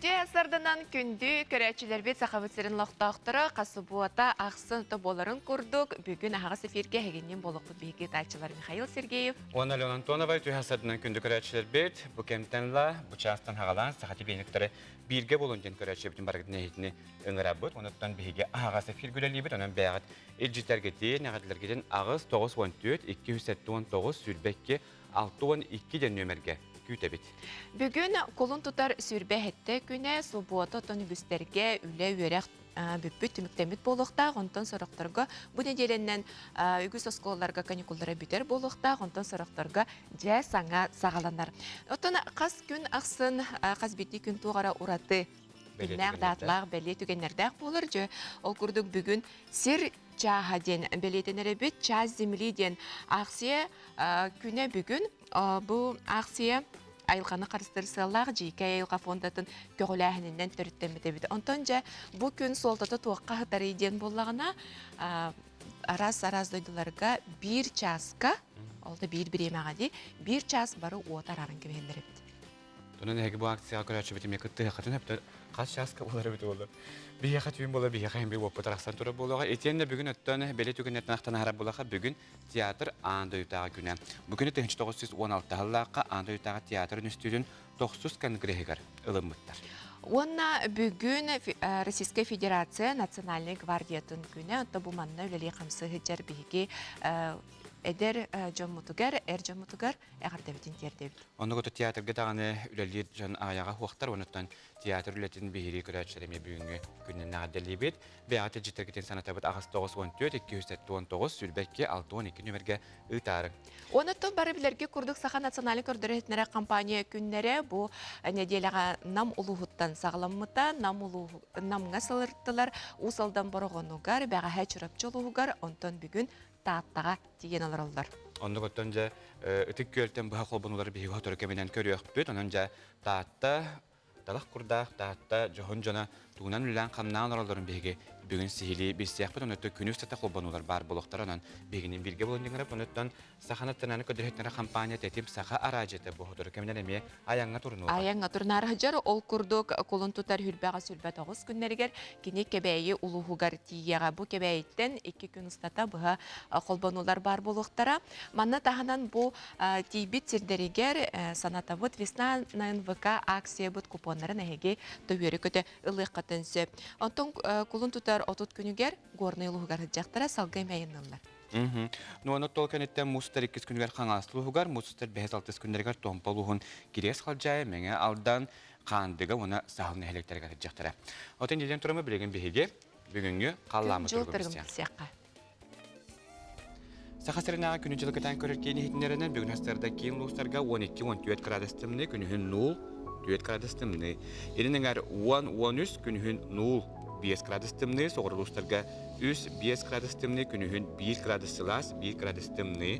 Үтүө сарданан күндү көрөөччүлэрбит Сахабыт сирин олохтоохторо хасыбуота ахсын то буоларын курдук бүгүн аһаҕас эфиргэ эһигиннин буолуохпут биһиги ыытааччылар Михаил Сергеев Уонна Алена Антонова үтүө сарданан күндү көрөөччүлэрбит бу кэмтэн ла бу чаастан хагалаан саха тибиэниктары бииргэ буолун диэн көрөөччүбүтүн барыгытын эһитини ыҥырабыт. Онуттан биһиги аһаҕас эфир үлэлиибит. Онон бэйэҕит илдьитэргитин, эҕэрдэлэргитин аҕыс 914 279 22 62 диэн нүөмэргэ күүтэбит. Бүгүн кулун тутар сүүрбэ күнэ субуота оттон үгүстэргэ үлэ үөрэх бүппүт түмүктэммит буолуохтаах онтон сорохторго бу нэдиэлэннэн үгүс оскуолаларга каникуллара бүтэр буолуохтаах онтон сорохторго дьэ саҥа саҕаланар оттон хас күн ахсын хас биирдии күн туох эрэ ураты күннээх дааталаах бэлиэ түгэннэрдээх буолар дьэ ол курдук бүгүн сир чааһа диэн бэлиэтэнэр эбит час земли диэн аахсыйа күнэ бүгүн бу аахсыйа айылҕаны харыстыыр сыаллаах дьиикэй айылҕа фондатын көҕүлээһининэн төрүттэммит эбит. Онтон дьэ бу күн суолтата туохха сытарый диэн буоллаҕына араас-араас дойдуларга биир чааска, ол да биир бириэмэҕэ дии, биир чаас бары уот арааран кэбиһэллэр эбит. Онон эһиги бу акцияҕа көрөөччүбүт эмиэ кыттыһыаххытын сөптөр хас чааска буолар эбит буолар. Биһиэхэ түүн буола биһиэхэ эмиэ уоппут арахсан турар буолуоҕа. Итиэннэ бүгүн оттон бэлиэ түгэннэртэн ахтан аһарар буоллахха бүгүн театр аан дойдутааҕы күнэ. Бу күнү 1916 сыллаахха аан дойдутааҕы театр үнүстүүтүн тохсус конгреһыгар ылыммыттар. Уонна бүгүн Российская Федерация Национальнай гвардиятын күнэ, онто бу манна үлэлии-хамсыы сылдьар биһиги эдэр дьоммутугар, эр дьоммутугар эҕэрдэбитин тиэрдэбит. Оннук театрга даҕаны үлэлиир дьон аҕыйаҕа суохтар, онуттан театр үлэтин биһирии көрөөччүлэр эмиэ бүгүҥҥү күнүнэн эҕэрдэлиибит. Бэйэҕит илдьиттэргитин санатабыт аҕыс 94 279 22 62 нүөмэргэ ыытаарыҥ. Онуттан бары билэргэ курдук Саха национальнай көрдөрөр-иһитиннэрэр компания күннэрэ бу нэдиэлэҕэ Нам улууһуттан саҕаламмыта. Нам улууһу Намҥа сылырттылар Уус Алдан Бороҕонугар, Бэҕэһээ Чурапчы улууһугар, онтон бүгүн Тааттаҕа тиийэн олороллор. Оннук оттон дьэ Ытык Күөлтэн быһа холбонулары биһиги сотору кэминэн көрүөхпүт. Онон дьэ Таатта талах курдаах Таатта дьоһун дьоно тугунан үлэлээн-хамнаан олороллорун биһиги бүгүн сиһилии билсиэхпит. Онон күнүс тата холбонуулар баар буолуохтара. Онон биһигини бииргэ буолан дьиҥэрэ. Онуттан Саханы тынаны көдөрүһүттэрэ хампаанньа тэтим саха араадьыйата бу сотору кэминэн эмиэ айаҥҥа турунуоҕа. Айаҥҥа турунаар сылдьар. Ол курдук кулун тутар хүрбэҕэ 29 күннэригэр кини Кэбээйи улууһугар тиийиэҕэ. Бу Кэбээйиттэн икки күн устата быһа холбонуулар баар буолуохтара. Манна таһынан бу тиийбит сирдэригэр санатабыт Весна на НВК акциябыт купоннарын эһиги төһүөрү көтө ылыаххытын сөп. Онтон кулун тутар 30 күнүгэр Горнай улууһугар сылдьахтара салгыы эмэ айанныыллар. Ну, аны тол кэнниттэн муус устар иккис күнүгэр Хаҥалас улууһугар, муус устар бэһис алтыс күннэригэр Томпо улууһун Кириэс Халдьаайы, Мэҥэ Алдан, Хаандыга уонна Саһыл нэһилиэктэригэр сылдьыахтара. Отон дьиэлэн турамы билигин биһиги бүгүҥҥү халлааммыт Күн-дьыл туругун билсиэххэ. Саха сиринээҕи күнү-дьылы кэтээн көрөр киин иһитиннэринэн бүгүн астарда киин улуустарга 12-14 градус тымныы, күнүһүн 0, 4 градус тымныы. Илин эҥээр 10-13, күнүһүн 0, 5 градус тымныы, соҕуруу улуустарга 3-5 градус тымныы, күнүһүн 1 градус сылаас, 1 градус тымныы.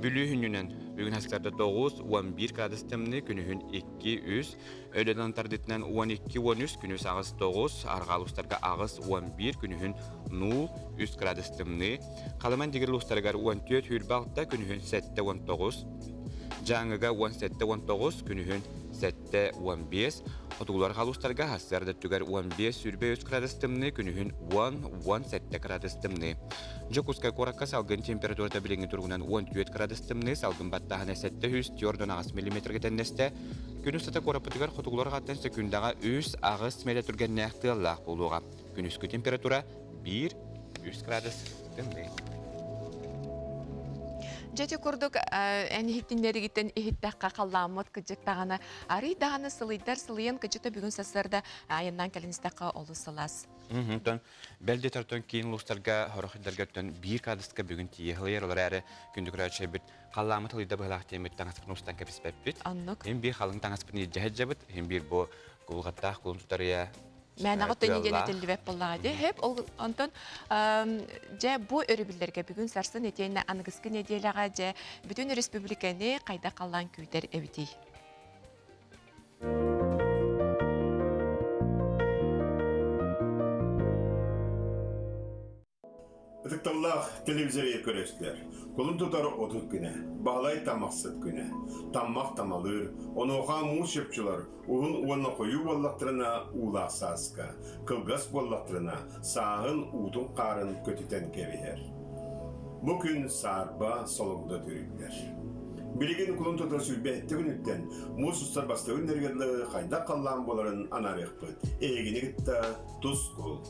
Бүлүү хүнүнэн бүгүн астарда 9, 11 градус тымныы, күнүһүн 2-3, Өлөнөн тардытынан 12-13, күнүс 8-9, арҕаа улуустарга 8-11, күнүһүн 0-3 градус тымныы. Халыман дигир улуустарыгар 14-26, күнүһүн 7-19, Дьааҥыга 17-19, күнүһүн 7-15, Хотугулар халуустарга сарсыарда өттүгэр 15-23 градус тымныы, күнүһүн 10-17 градус тымныы. Дьокуускай куоракка салгын температурата билиҥҥи туругунан 14 градус тымныы, салгын баттааһына 748 миллиметргэ тэннэстэ. Күн устата куораппытыгар хотугулар аттан сөкүүндэҕэ 3-8 миэтэ түргэннээх тыаллаах буолуоҕа. Күнүскү температура 1-3 градус тымныы. Дьэ ити курдук эн иһиттиннэригиттэн иһиттэххэ халлааммыт кыдьык даҕаны арый даҕаны сылыйдар сылыйан кыдьыта бүгүн сарсыарда айаннаан кэлин истэххэ олус сылаас. Онтон бэл диэтэр киин улуустарга сорох сирдэргэ оттон биир градуска бүгүн тиийэ сылыйар ол эрээри күндү көрөөччүбүт халлааммыт ылыйда быһылаах диэммит таҥаспытын устан кэбиспэппит. Оннук. Иһин биир халыҥ таҥаспытын илдьэ сылдьабыт, иһин биир бу кулгаттаах кулун тутарыйа Мээнэҕэ төннүү диэн этиллибэт буоллаҕа дии. Хэп ол онтон дьэ бу өрөбүллэргэ бүгүн сарсын итиэннэ аныгыскы нэдиэлэҕэ дьэ бүтүн өрөспүүбүлүкэни хайдах халлаан күүтэр эбитий? Ытыктабыллаах телевизор көрөөччүлэр, кулун тутар 30 күнэ, Баһылай Таммахсыт күнэ, Таммах тамалыыр, онуоха муус чопчулар уһун уонна хойуу буоллахтарына уулаах сааска, кылгас буоллахтарына сааһын уутун-хаарын көтүтэн кэбиһэр. Бу күн саарба солоҥдо түрүллэр. Билигин кулун тутар 27 күнүттэн муус устар бастакы күннэригэр дылы хайдах халлаан буоларын анаарыахпыт. Эһигини кытта тускул.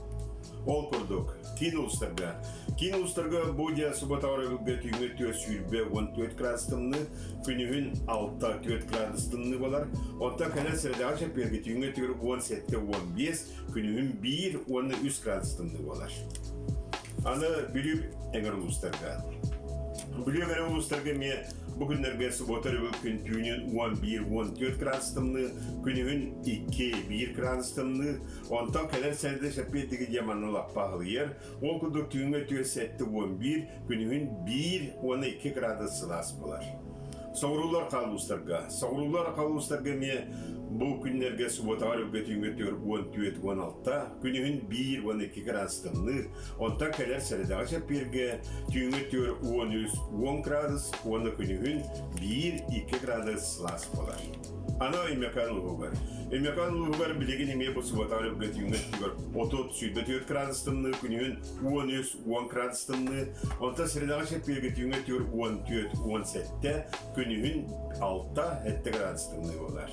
Ол курдук, киин улуустарга Киин улуустарга бу дьэ субботаҕар өрөбүлгэ түүҥҥү 424 градус тымныы, күнүһүн 6-4 градус тымныы буолар. Оттон кэлэр сэрэдэҕэ чэппиэргэ түүҥҥү өттүгэр 17-15, күнүһүн 1 уонна 3 градус тымныы буолар. Аны Бүлүү эҥэр улуустарга. Бүлүү эҥэр улуустарга эмиэ бу күннэргэ суббота өрөбүл күн түүнүн 11-14 градус тымныы, күнүһүн 2-1 градус тымныы, Онтон кэлэр сэрдэ сэппиэттиги диэн манна лаппа аһылыйар. Ол курдук түүҥҥэ 471, күнүһүн 1 уонна 2 градус сылаас буолар. Соҕуруулар хаалуустарга. Соҕуруулар хаалуустарга эмиэ бу күннэргэ субуотаҕар өргө түүҥҥэ 44-16, күнүһүн 1 уонна 2 градус тымныы. Онтон кэлэр сэрэдэҕэ чэппиэргэ түүҥҥэ 43, 10 градус уонна күнүһүн 1-2 градус сылаас буолар. Аны Өймөкөөн улууһугар. Өймөкөөн улууһугар билигин эмиэ бу субботаҕа үргэтиҥҥэ өттүгэр 30-24 градус тымныы, күнүһүн 13-10 градус тымныы, онтон средаҕа чэппиэргэ түүҥҥэ өттүгэр 14-17, күнүһүн 6-7 градус тымныы буолар.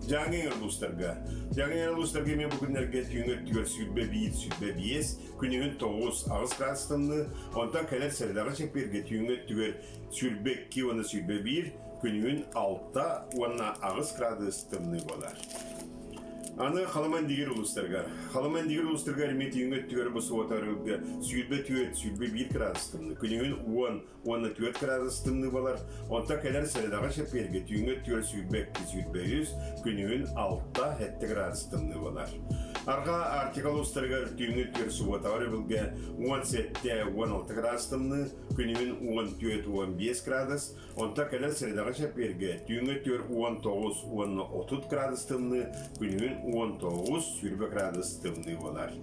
Дьааҥы эҥэр улуустарга. Дьааҥы эҥэр улуустарга эмиэ бу күннэргэ түүҥҥэ өттүгэр 21-25, күнүһүн 9-8 градус тымныы, онтон кэлэр средаҕа чэппиэргэ түүҥҥэ өттүгэр 22 уонна 21, күнүһүн 6 уонна 8 градус тымныы буолар. Аны Халыман-Дигир улуустарыгар. Халыман-Дигир улуустарыгар эмиэ түүҥҥү өттүгэр бу суотарыга 24, 21 градус тымныы. Күнүһүн 10 уонна 4 градус тымныы буолар. Онтон кэлэр сэрэдэҕэ чэппиэргэ түүҥҥү өттүгэр 22, 23, күнүһүн 6, 7 градус тымныы буолар. Арҕаа Арктика улуустарыгар түүҥҥү өттүгэр субуотаҕа өрөбүлгэ 17, 16 градус тымныы, күнүһүн 14, 15 градус, Онтон кэлэр сэрэдэҕэ чэппиэргэ түүҥҥү 49 уонна 30 градус тымныы, күнүһүн 19 20 градус тымныы буолар.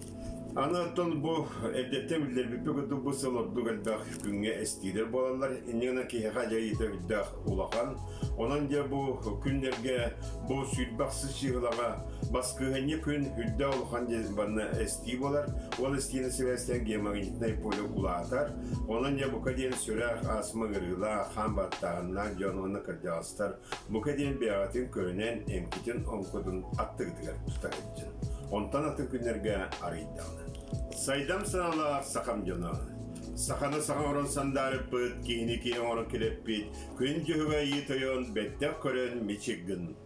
Аны оттон бу эрдэттэн биллэрбиппит курдук бу сыл ордук элбэх күҥҥэ эстиилэр буолаллар. Инньэ гынан киһиэхэ дьайыыта үрдээх улахан. Онон дьэ бу күннэргэ бу 26 чыыһылаҕа баскыһыанньа күн үрдээх улахан дьэ манна эстии буолар. Ол эстиини сибээстээн геомагнитнай поле улаатар. Онон дьэ бука диэн сүрэх, астма ыарыылаах, хаан баттааһыннаах дьон уонна кырдьаҕастар бука диэн бэйэҕитин көрүнэн эмкитин оҥкутун аттыгытыгар тута сылдьын. Онтон атын күннэргэ арыйдаҕына. Сайдам санаалаах сахам дьоно. Саханы саха оҥорон сандаарыппыт, киһини киһи оҥорон килэппит, күн дьүһүгэ айыы тойон бэттэх көрөн мичик гын.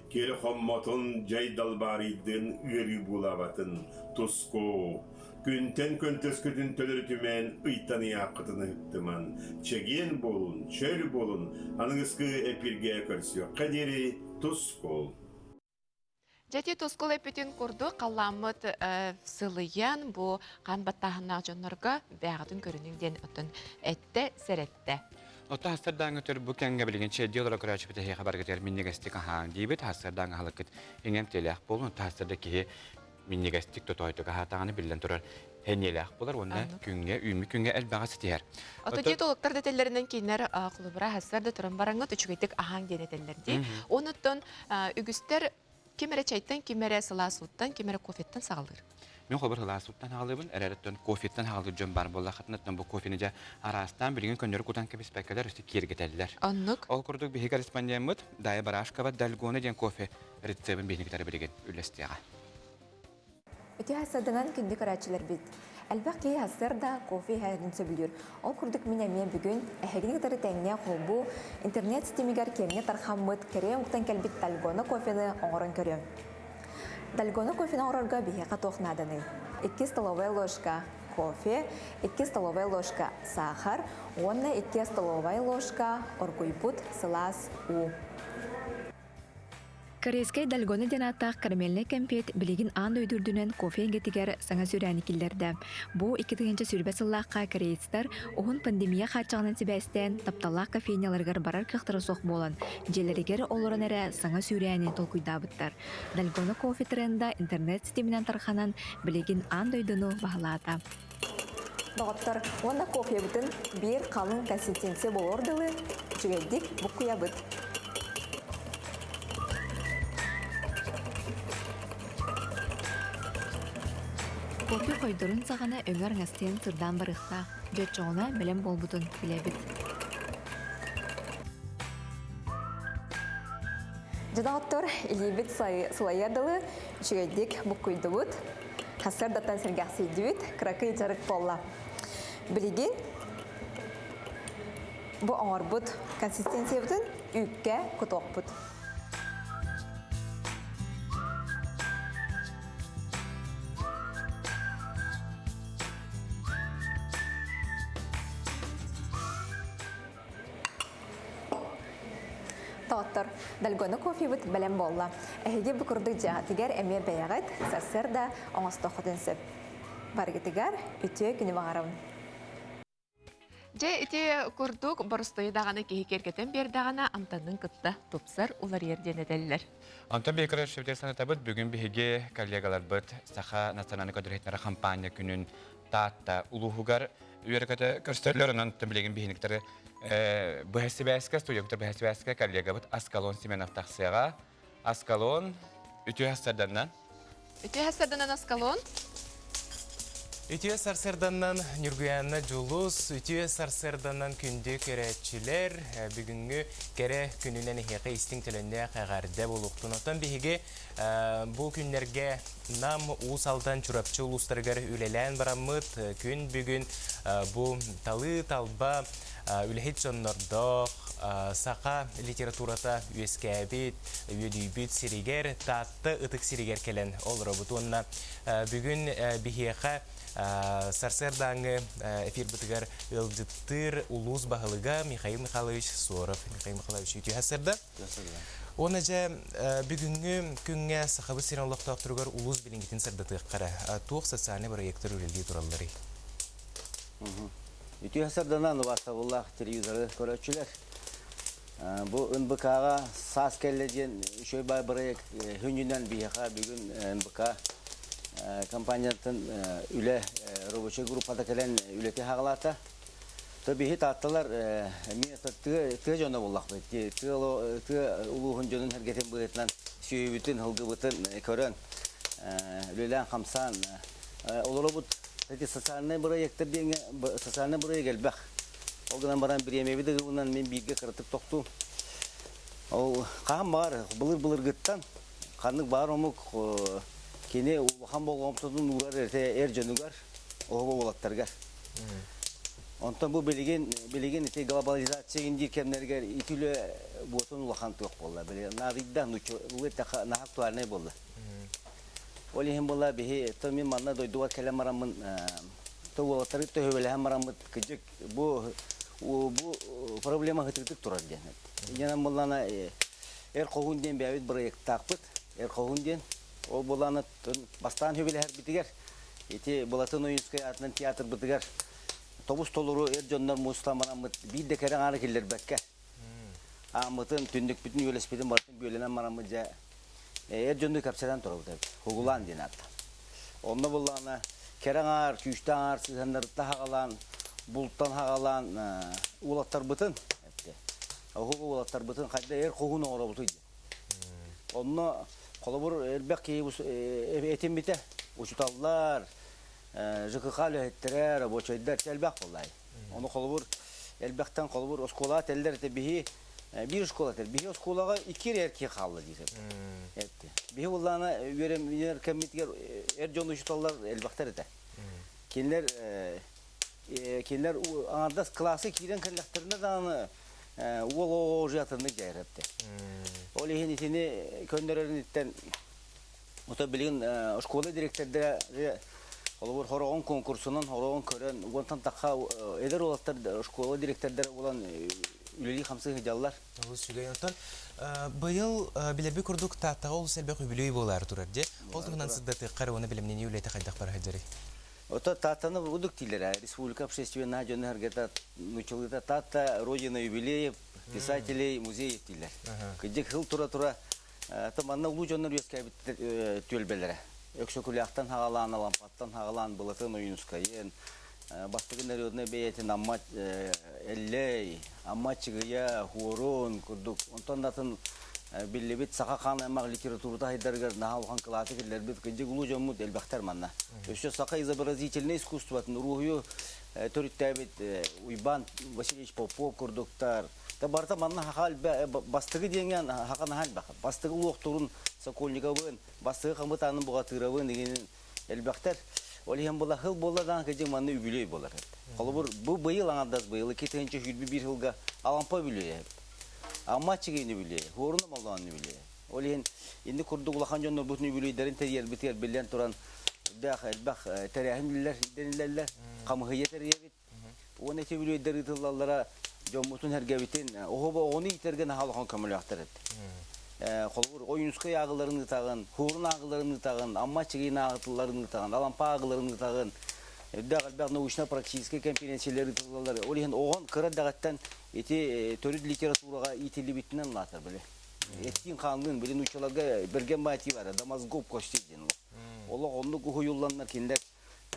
Кири хоммотун, дьай далбаарыйдын, ыарыы буулаабатын, туску. Күнтэн көнтөскүтүн төлөрүтүмэн, ыйтан ыйааххытын ыһыктыман, чэгиэн буолун, чөл буолун, аныгыскы эпиргэ көрсүөххэ диэри тускул. Дьэти тускул эппитин курдук халлааммыт сылыйан бу хаан баттааһыннаах дьоннорго бээҕитин көрүнүҥ диэн оттон эттэ сэрэттэ. Оттон хастардааҥҥы төр бу кэмҥэ билигин чэйдии олоро көрөөччүбүт эһиэхэ баргытыгар минньигэстик аһааҥ диибит. Хастардааҥ аһылыккыт иҥэмтиэлээх буолун. Хастарда киһи минньигэстик тотоойдук аһаатаҕына биллэн турар сэниэлээх буолар уонна күҥҥэ үүммүт күҥҥэ элбэҕи ситиһэр. Ото диетологтар да этэллэринэн кинилэр холобура аһастар да туран бараҥҥыт үчүгэйдик аһааҥ диэн этэллэр дии. Онуттан үгүстэр ким эрэ чайтан, ким эрэ сылаас ууттан, ким эрэ кофеттан саҕалыыр. Мин холобур сылаас ууттан аҕалыыбын, эрээриттэн кофеттан аҕалыыр дьон баар буоллаххытына, бу кофены дьэ араастаан билигин көннөрү кутан кэбиспэккэлэр өссө киэргэтэллэр. Оннук. Ол курдук биһиги корреспондеммыт Дая Барашкова Дальгона диэн кофе рецебин биһиги кытары билигин үллэстиэҕэ. Үтүө сарданан күндү көрөөччүлэрбит. Элбэх киһи сарсыарда кофе иһэрин сөбүлүүр. Ол курдук мин эмиэ бүгүн эһигини кытары тэҥҥэ холбуу интернет ситимигэр киэҥҥэ тархаммыт кэриэ омуктан кэлбит Дальгона кофены оҥорон көрүөм. Дальгона кофены оҥорорго биһиэхэ туох нааданый? Икки столовая ложка кофе, икки столовая ложка сахар уонна икки столовая ложка оргуйбут сылаас уу. Корейскай Дальгона диэн ааттаах карамельнай кэмпиэт билигин аан дойду үрдүнэн кофе эйгэтигэр саҥа сүүрээни киллэрдэ. Бу 2020 сыллаахха корейцтар уһун пандемия хааччаҕынан сибээстээн тапталлаах кофейняларыгар барар кыахтара суох буолан, дьиэлэригэр олорон эрэ саҥа сүүрээни толкуйдаабыттар. Дальгона кофе тренда интернет ситиминэн тарҕанан, билигин аан дойдуну баһылаата. Доҕоттор, уонна кофебытын биир халыҥ консистенция буолуор дылы үчүгэйдик буккуйабыт. Кофе хойдорун саҕана өҥөр ҥастыйан сырдаан барыахтаах, дьоччоҕуна бэлэм буолбутун билэбит. Дьэ, доҕоттор, илиибит сылайыар дылы үчүгэйдик буккуйдубут. Сарсыардаттан сэргэхсийдибит, кыракый дьарык буолла. Билигин бу оҥорбут консистенциябытын үүккэ кутуохпут. Доҕоттор, Дальгона кофебыт бэлэм буолла. Эһиги бу курдук дьиэҕитигэр эмиэ бэйэҕит сарсыарда оҥостуоххутун сөп. Барыгытыгар үтүө күнү баҕарабын. Дьэ, ити курдук боростуойу даҕаны киһи киэргэтэн биэрдэҕинэ амтанын кытта тупсар, уларыйар диэн этэллэр. Онтон биһиги көрөөччүбүтүгэр санатабыт, бүгүн биһиги коллегаларбыт Саха национальнай көрдөрүүтүнэр хампаанньа күнүн Таатта улууһугар үөрэ-көтө көрсөллөр. Онон билигин биһиниктары быһа сибээскэ, студияктар быһа сибээскэ коллегабыт Аскалон Семенов тахсыаҕа. Аскалон, үтүө сарсыарданнан. Үтүө сарсыарданнан Аскалон. Үтүө сарсыарданнан Ньургуйаанна Дьулус, үтүө сарсыарданнан күндү көрөөччүлэр, бүгүҥҥү кэрэ күнүнэн эһиэхэ истиҥ төлөннөөх эҕэрдэ буолуохтун. Оттон биһиги бу күннэргэ Нам, Уус Алдан, Чурапчы улуустарыгар үлэлээн бараммыт, күн бүгүн бу талыы-талба үлэһит дьоннордоох, саха литературата үөскээбит, үөдүйбүт сиригэр, Таатта ытык сиригэр кэлэн олоробут. Уонна бүгүн биһиэхэ сарсыардааҥҥы эфирбытыгар ыалдьыттыыр улуус баһылыга Михаил Михайлович Соров. Михаил Михайлович, үтүө сарсыарда. Уонна дьэ бүгүҥҥү күҥҥэ Сахабыт сирин олохтоохторугар улуус билиҥҥитин сырдатыахха эрэ. Туох социальнай бырайыактар үлэлии туралларый? Үтүө сарданан убаастабыллаах телевизоры көрөөччүлэр. Бу НБК-ҕа саас кэллэ диэн үчүгэй баай бырайыак хүнньүнэн биһиэхэ бүгүн НБК компанияттан үлэ рабочай группата кэлэн үлэти хаҕалаата. То биһи таатталар эмиэ тыа дьоно буоллахпыт. Тыа улууһун дьонун сэргэтин быһыытынан сүөһүбүтүн, сылгыбытын көрөн, үлэлээн-хамсаан олоробут. Эти социальнай бырайыактар диэҥҥэ социальнай бырайыак элбэх. Ол гынан баран бириэмэбит ыгыбынан мин бииргэ кыратык тохтуум. Ол хаһан баар былыр-былыргыттан ханнык баар омук кини улахан болҕомтотун уурар этэ эр дьонугар, оҕо уолаттарыгар. Онтон бу билигин билигин ити глобализация индиир кэмнэригэр ити үлэ буотун улахан туох буолла. Били наадыйда наһаа актуальнай буолла. Ол иһин буолла биһи то мин манна дойдуга кэлэн бараммын то уолаттары төһөбөлөһөн бараммыт кыдьык бу бу проблема хытыытык турар диэн. Иннинэн буоллаана эр хоһуун диэн бэйэбит бырайыактаахпыт. Эр хоһуун диэн ол буоллаана бастаан хүбилэһэрбитигэр ити Былатын Ойуунскай аатынан театрбытыгар тобус толору эр дьоннор мустан бараммыт биир да кэрэ аҥаары киллэрбэккэ ааммытын, түннүкпүтүн, үөлэспитин барытын бүөлэнэн бараммыт дьэ эр дьонну кэпсэтэн турабыт эбит. Хугулаан диэн аатта. Онно буллаҕына кэрэ аҥаар, күүстээх аҥаар сыһыаннарыттан хаҕалаан, бултан хаҕалаан уолаттарбытын эттэ. Оһуга уолаттарбытын хайда эр хоһуун оҥоробутуй диэн. Онно холобур элбэх киһи этиммитэ. Учуталлар, ЖКХ үлэһиттэрэ, рабочайдар элбэх буоллай. Ону холобур элбэхтэн холобур оскуолаҕа этэллэр этэ биһи биир оскуола этэр. Биһи оскуолаҕа икки эрэ эр киһи хаалла диир этэ. Биһи буоллаҕына үөрэнэр кэммитигэр эр дьон учууталлар элбэхтэр этэ. Кинилэр кинилэр аҥардас кылааска киирэн кэллэхтэринэ даҕаны уол оҕо уже атыннык дьайар эбитэ. Ол иһин итини көннөрөрүниттэн ото билигин школа директордара холобур хороҕон конкурсунан хороҕон көрөн уонтан тахха эдэр уолаттар школа директордара буолан үлэлии хамсыы сылдьаллар. Олус үчүгэй. Оттон быйыл билэрбит курдук Тааттаҕа олус элбэх үбүлүөй буолаары турар дии. Ол туһунан сырдатыахха эрэ уонна бэлэмнэнии үлэтэ хайдах бара сылдьарый? Ото Тааттаны удук дииллэр республика общественная дьону эргета нучалыта Таатта родина юбилеев, писателей, музеев дииллэр. Кыдьык сыл тура-тура манна улуу дьоннор үөскээбит түөлбэлэрэ. Өксөкүлээхтэн хаҕалаан, Алампаттан хаҕалаан, Былатын Ойуунускайын, Бастакы народнай бэйэтин Амма Эллэй, Амма Чыгыйа, Хуорун курдук. Онтон атын биллибит саха хаан аймах литературата хайдарыгар наһаа улахан кылааты киллэрбит кырдьык улуу дьоммут элбэхтэр манна. Өссө саха изобразительнай искусствотын уруһуйу төрүттээбит Уйбаан Васильевич Попов курдуктар. Та барыта манна хаха бастыгы диэҥҥэ хаха наһаа элбэх. Бастыгы луохтурун Сокольниковын, бастыгы Хамытаанын Буҕатыровын игинин элбэхтэр. Ол иһин була хыл буолла даҕаны кыдьык манна үбүлүөй буолар эбит. Холобур, бу быйыл аҥардас быйыл 2021 сылга Алампа үбүлүөйэ эбит. Амма Аччыгыйын үбүлүөйэ, Хуоруна Молдоон үбүлүөйэ. Ол иһин инник курдук улахан дьоннорбутун үбүлүөйдэрин тэрийэрбитигэр биллэн туран элбэх элбэх тэрээһин үлэлэр дэнилэллэр, хамыһыйа тэрийэбит. Уонна ити үбүлүөйдэр ыытыллаллара дьоммутун-сэргэбитин, оһоба оҕону иитэргэ наһаа улахан көмөлөөхтөр эбит. Холобур, Ойуунускай ааҕыларын ыытаҕын, Хуурун ааҕыларын ыытаҕын, Амма Аччыгыйын ааҕытылларын ыытаҕын, Алампа ааҕыларын ыытаҕын, элбэх элбэх научно-практическай конференциялар ыытыллаллар. Ол иһин оҕон кыра эрдэҕиттэн ити төрүт литератураҕа иитиллибитинэн улаатар били. Эттиин-хаанныын били нууччаларга бэргэн баайтыы бара, до мозгов костей диэн олох. Олох оннук уһуйулланнар кинилэр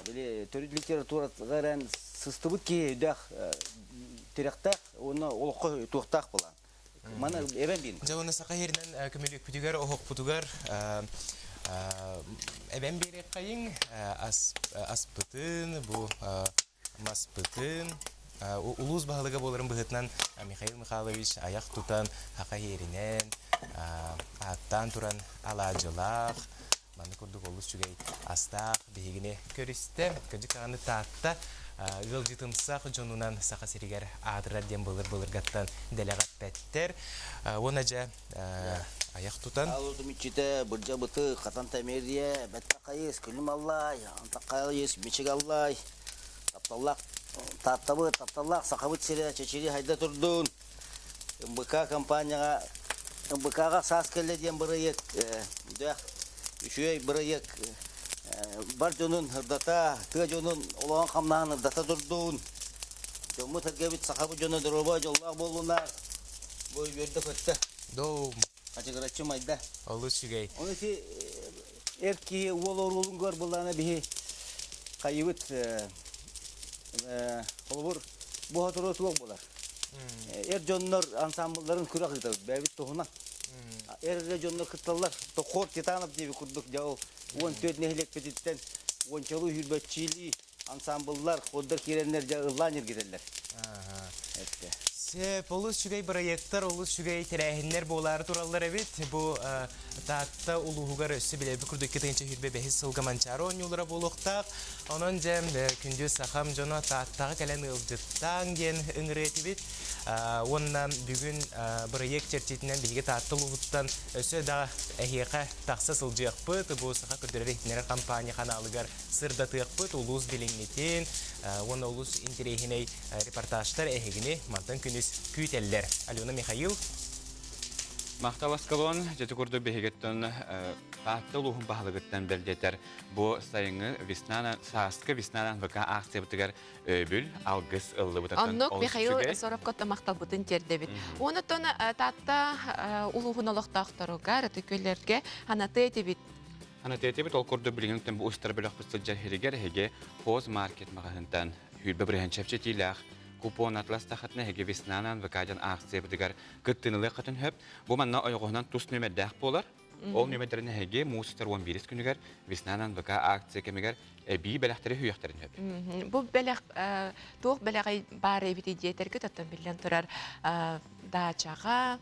Били төрүт литературага эрэн сыстыбыт киһи өйдөөх тирэхтээх уонна олоххо туохтаах буолан. Маны эбэн биин. Дьэ уонна саха иһиринэн көмүлүкпүтүгэр, оһохпутугар эбэн биэриэххэйиҥ аспытын, бу маспытын улуус баһылыга буоларын быһыытынан Михаил Михайлович айах тутан саха иһиринэн ааттаан туран алаадьылаах Маннык курдук олус үчүгэй астаах биһигини көрүстэ. Кырдьык даҕаны Таатта ыалдьытымсах дьонунан Саха сиригэр аатырар диэн былыр-былыргаттан дэлэҕэ эппэттэр. Уонна дьэ айах тутан. Аалутум иччитэ бырдьа бытык, хатан тэмиэрийэ, бэтта хайыс, күлүм аллай, антаххайыс, мичик аллай. Тапталлаах Тааттабыт, тапталлаах Сахабыт сирэ чэчири хайда турдун. МБК компанияҕа МБК-ҕа саас кэллэ диэн бырайыак дээх үчүгэй бырайыак бар дьонун ырдата, тыа дьонун олоҕун хамнаһын ырдата турдун. Дьоммут эргэбит сахабыт дьоно доруобай дьоллоох буоллунар. Бу үөрдэ көттө. Доо. Хачыгыраччы майда. Олус үчүгэй. Оны ити эр киһи уол оруолун көр буллаана биһи хайыбыт холобур бу хотуруо туох буолар. Эр дьоннор ансамблларын күрэх ыытабыт бэйэбит туһунан. Эр эрэ дьоннор кытталлар. Тохор Титанов диэби курдук дьэ ол 14 нэһилиэкпититтэн уончалыы сүүрбэччиилии ансамбллар, хордар киирэннэр дьэ ыллаан ньиргитэллэр. Сөп, олус үчүгэй бырайыактар, олус үчүгэй тэрээһиннэр буолаары тураллар эбит. Бу Таатта улууһугар өссө билэбит курдук 2025 сылга Манчаары оонньуулара буолуохтаах. Онон дьэ, күндү сахам дьоно Тааттаҕа кэлэн ыалдьыттааҥ диэн ыҥырыа этибит. Уонна бүгүн бырайыак чэрчитинэн биһиги Таатта улууһуттан өссө да эһиэхэ тахса сылдьыахпыт. Бу Саха көрдөрөр-иһитиннэрэр компания ханаалыгар сырдатыахпыт улуус билиҥҥитин уонна олус интэриэһинэй репортажтар эһигини мантан күнүс күүтэллэр. Алена Михаил. Махтал Аскалон, дьэ курдук биһигиттэн Таатта улууһун баһылыгыттан бэлдэтэр бу сайыҥҥы весна сааскы весна ВК акциябытыгар өйбүл алгыс ыллыбыт. Оннук Михаил Соровко махталбытын тиэрдэбит. Онтон Таатта улууһун олохтоохторугар, ытык анаты этибит. Анатетибит ол курдук билигин бу устар бөлөхпүт сылдьар иһигэр эһиги Хоз Маркет маҕаһыынтан сүүрбэ бырыһыан чэпчэтиилээх купон атластахатына эһиги веснанан ВК диэн аахсыйабытыгар кыттыынылыаххытын сөп. Бу манна ойоҕоһунан тус нүөмэрдээх буолар. Ол нүөмэрдэрин эһиги муус устар 11 күнүгэр веснанан ВК акция кэмигэр эбии бэлэхтэри сүүйэхтэрин сөп. Бу бэлэх туох бэлэҕи баар эбитий диэтэргит оттон биллэн турар даачаҕа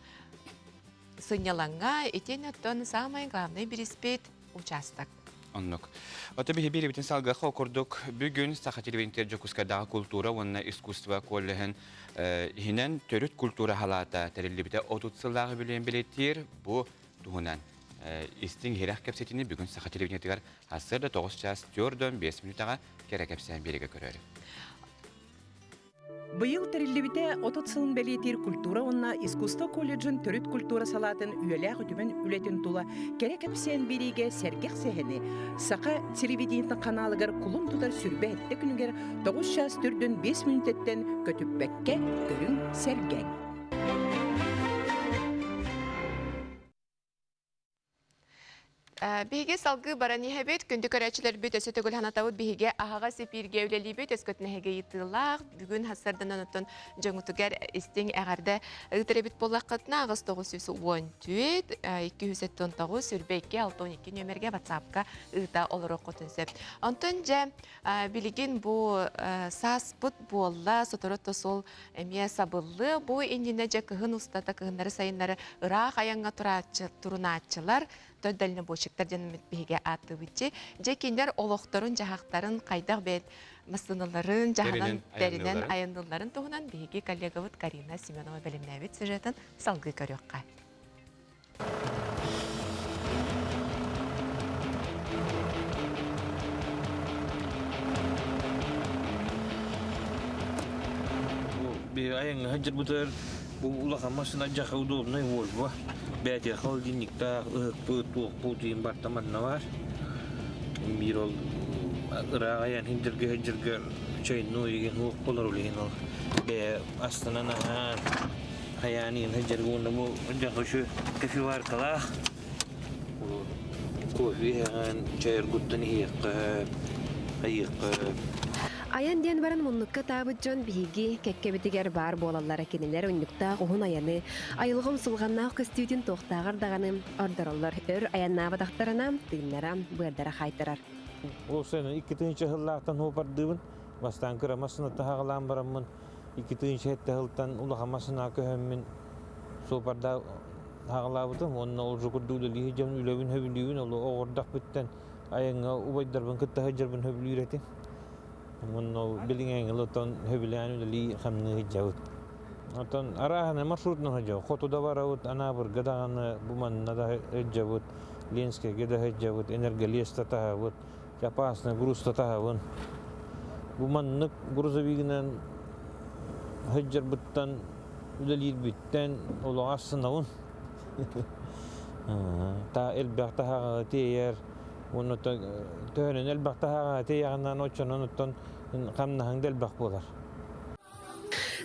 сынньалаҥҥа итиэннэ оттон саамай главный бириспит участок. Оннук. Ото биһи биирибитин салгыахха курдук бүгүн Саха телевидениетигэр Дьокуускайдааҕы култуура уонна искусство коллеһын иһинэн төрүт культура халаата тэриллибитэ 30 сыллааҕы үбүлүөйүн бэлиэтиир бу туһунан истиҥ иһирэх кэпсэтиини бүгүн Саха телевидениетигэр сарсыарда 9 чаас 4-5 мүнүүтэҕэ кэрэ кэпсээн биэригэ көрөөрү. Быйыл тэриллибитэ 30 сылын бэлиэтиир культура уонна искусство колледжын төрүт культура салаатын үйэлээх үтүмэн үлэтин тула кэрэ кэпсээн биэриигэ сэргэх сэһэни Саха телевидениетын ханаалыгар кулун тутар сүрбэ сэттэ күнүгэр 9 чаас төрдүн 5 мүнүүтэттэн көтүппэккэ көрүҥ сэргээҥ. Биһиги салгыы баран иһэбит. Күндү көрөөччүлэрбит өссө төгүл санатабыт. Биһиги аһаҕас эпииргэ үлэлиибит. Өскөтүн эһиги ыйытыылаах. Бүгүн сарсыарданан оттон дьоҥутугар истиҥ эҕэрдэ ыытар эбит буоллаххытына 8914 279 22 62 нүөмэргэ WhatsApp-ка ыыта олоруоххутун сөп. Онтон дьэ билигин бу сааспыт буолла, сотору то сол эмиэ сабыллыа. Бу иннинэ дьэ кыһын устата кыһыннары-сайыннары ыраах айаҥҥа турааччы, турунааччылар той дальнобойщиктар диэн биһиги ааттыыбытчы. Дьэ кинилэр олохторун-дьаһахтарын хайдах бэйэт массыыналарын дьаһанан тэринэн айанныылларын туһунан биһиги коллегабыт Карина Семенова бэлэмнээбит сюжетын салгыы көрүөххэ. Айаҥҥа сылдьарбытыгар бу улахан массыына дьаха удобнай Volvo. Бээтиэ холодильниктаах, ыһыкпыт, туохпут иһин барта манна баар. Биир ол ыраах айан сылдьарга сылдьарга чайную иһин уох болар ол иһин ол бэйэ астынан аһаан хайаан иһин сылдьарга уонна бу дьаха үчү кофеваркалаах кофе иһэҕин, чай оргуттан иһиэххэ, хайыахха. Айан диэн баран муннукка таабыт дьон биһиги кэккэбитигэр баар буолаллара кинилэр унньуктаах уһун айаны, айылҕа умсулҕаннаах көстүүтүн туохтааҕар даҕаны ордороллор. Өр айаннаабатахтарына тыыннара, быардара хаайтарар. Ол сайын 2 сыллаахтан суопардыыбын. Бастаан кыра массыынаттан хаҕалаан бараммын 2007 сылтан улахан массыынаҕа көһөммүн суопардаах хаҕалаабытым уонна ол курдук үлэлии сылдьан үлэбин сөбүлүүбүн ол оҕордох бүттэн айаҥҥа убайдарбын кытта сылдьарбын сөбүлүүр этим уонна ол билиҥҥи оттон сөбүлээн үлэлии хамныы сылдьабыт оттон арааһынай маршрутунан сылдьабыт хоту да барабыт Анаабырга даҕаны бу манна да сылдьабыт Ленскэйгэ да сылдьабыт Энерголес да таһабыт опасный груз да таһабын бу маннык грузовигынан сылдьарбыттан үлэлиирбиттэн олоҕо астынабын. Та элбэх таһаҕаһы тиэйэр уонна төһөнөн элбэх таһаҕаһы тиэйэҕинэн оччонон оттон хамнаһыҥ да элбэх буолар.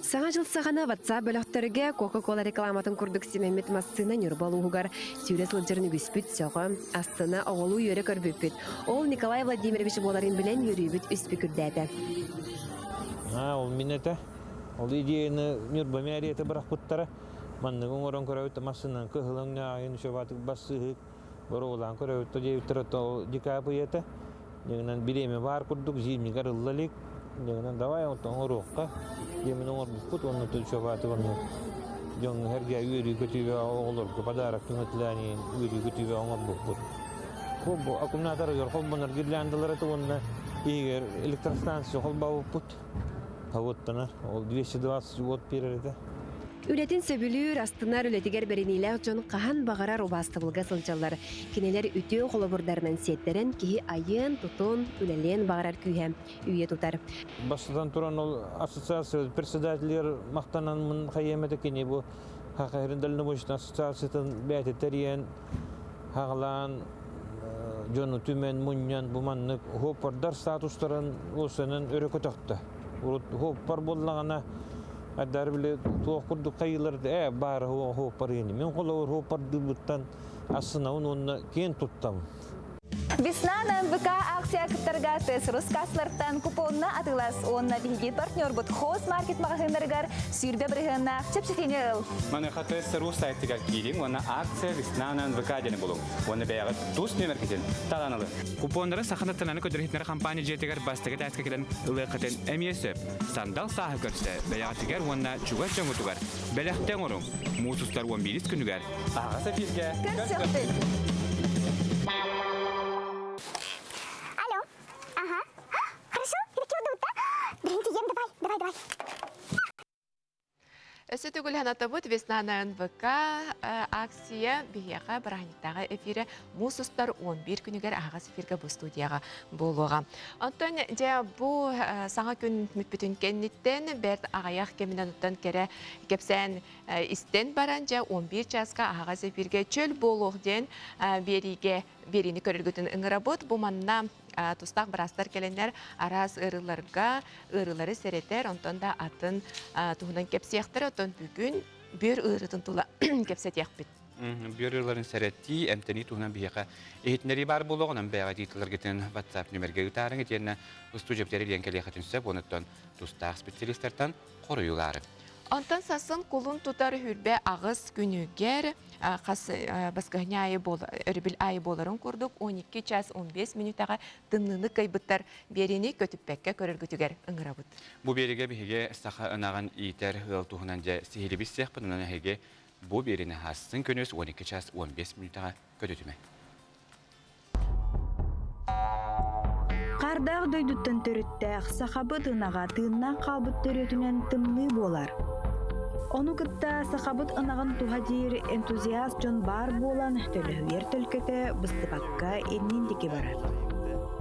Саҥа дьыл саҕана WhatsApp бөлөхтөргө Coca-Cola рекламатын курдук симэммит массыына Ньурба улууһугар сүүрэ сылдьарын үгүспүт сөҕө, астына, оҕолуу үөрэ көрбүппүт. Ол Николай Владимирович буоларын билэн үөрүүбүт үспүк үрдээтэ. Ол мин этэ. Ол идеяны Ньурба мэрията бырахпыттара. Манныгы оҥорон көрөбүт массыынан кыһыл өҥнөөх шөбатык бассыһык боруобалаан көрөбүт то диэбиттэр то декабрь Дьиҥинэн бириэмэ баар курдук зимнигэр ылла илик. Дьиҥинэн давай онтон оҥоруохха. Диэмин оҥорбуппут уонна шөбатык онно дьоҥҥо эргэ үөрүү-көтүүгэ оҕолорго подарок түҥэтилээн үөрүү-көтүүгэ оҥорбуппут. Бу аккумуляторыгар холбонор гирляндалар этэ уонна иһигэр электростанция холбообуппут. Хавыттанар. Ол 220 уот биэрэр этэ. Үлэтин сөбүлүүр, астынар үлэтигэр бэриниилээх дьон хаһан баҕарар убаастабылга сылдьаллар. Кинилэр үтүө холобурдарынан сиэттэрэн киһи айыан, тутуон, үлэлиэн баҕарар күүһэ үүйэ тутар. Бастатан туран ол ассоциация председателигэр махтананмын хайыам этэ кини бу Хахаһырын дальнобойщик ассоциациятын бэйэтэ тэрийэн хаҕалаан дьону түмэн мунньан бу маннык хуоппардар статустарын уосанан өрө көтөхтө. Урут хуоппар буоллаҕына айдаар били туох курдук хайыылар ээ баара хуоппар ини. Мин холобур хуоппардыыбыттан астынабын уонна киэн туттабын. Весна на НВК акция кыттарга ТСРУ кассалартан купонна атыылас уонна биһиги партнербут Хоз Маркет маҕаһыыннарыгар сүүрбэ бырыһыаннаах чэпчэтиини ыл. Маныаха ТСРУ сайтыгар киириҥ уонна акция Весна на НВК диэни булуҥ. Уонна бэйэҕит тус нүөмэргитин талан ылыҥ. Купоннары Саха национальнай көтөр компания дьиэтигэр бастакы этээскэ кэлэн ылыаххытын эмиэ сөп. Сандал сааһы көрсө бэйэҕитигэр уонна чугас дьоҥҥутугар бэлэхтэ оҥоруҥ. Муус устар 11 күнүгэр Аһаҕас эфиргэ Көрсөхпүт. Алло. Ага. Хорошо, да? Ем, давай, давай, давай. Өссө төгүл санатабыт Весна на НВК акция биһиэхэ бырааһынньыктааҕы эфирэ муус устар 11 күнүгэр аһаҕас эфиргэ бу студияҕа буолуоҕа. Онтон дьэ бу саҥа күн мүппүтүн кэнниттэн бэрт аҕыйах кэминэн оттон кэрэ кэпсээн истэн баран дьэ 11 чааска аһаҕас эфиргэ чөл буолуох диэн биэриигэ биэриини көрөргүтүн ыҥырабыт. Бу манна тустаах быраастар кэлэннэр араас ыарыыларга ыарыылары сэрэтэр, онтон да атын туһунан кэпсиэхтэр. Оттон бүгүн бүөр ыарыытын тула кэпсэтиэхпит. Бүөр ыарыыларын сэрэтии, эмтэнии туһунан биһиэхэ иһитиннэрии баар буолуоҕун, бэйэҕэ тиитилэргитин WhatsApp нүмергэ ыытаарыҥ итиэннэ устуудьуйабытыгар илиэн кэлиэххитин сөп, онуттан тустаах специалистартан хоруйулаары. Онтон сасын кулун тутар хүрбэ аҕыс күнүгэр хас баскыһыня айы өрөбүл айы буоларын курдук 12 час 15 мүнүүтэҕэ тымныыны кыайбыттар биэриини көтүппэккэ көрөргүтүгэр ыҥырабыт. Бу биэригэ биһиги саха ынаҕын иитэр ыал туһунан дьэ сиһилибит сиэхпит, онон эһиги бу биэрини хаассын күнүс 12 час 15 мүнүүтэҕэ көтүтүмэ. Хаардаах дойдуттан төрүттээх сахабыт ынаҕа тыыннаах хаалбыт төрүөтүнэн тымныы буолар. Ону кытта сахабыт ынаҕын туһа диир энтузиаст дьон баар буолан төлөһүйэр төлкөтө быстыбакка иннин диэки барар.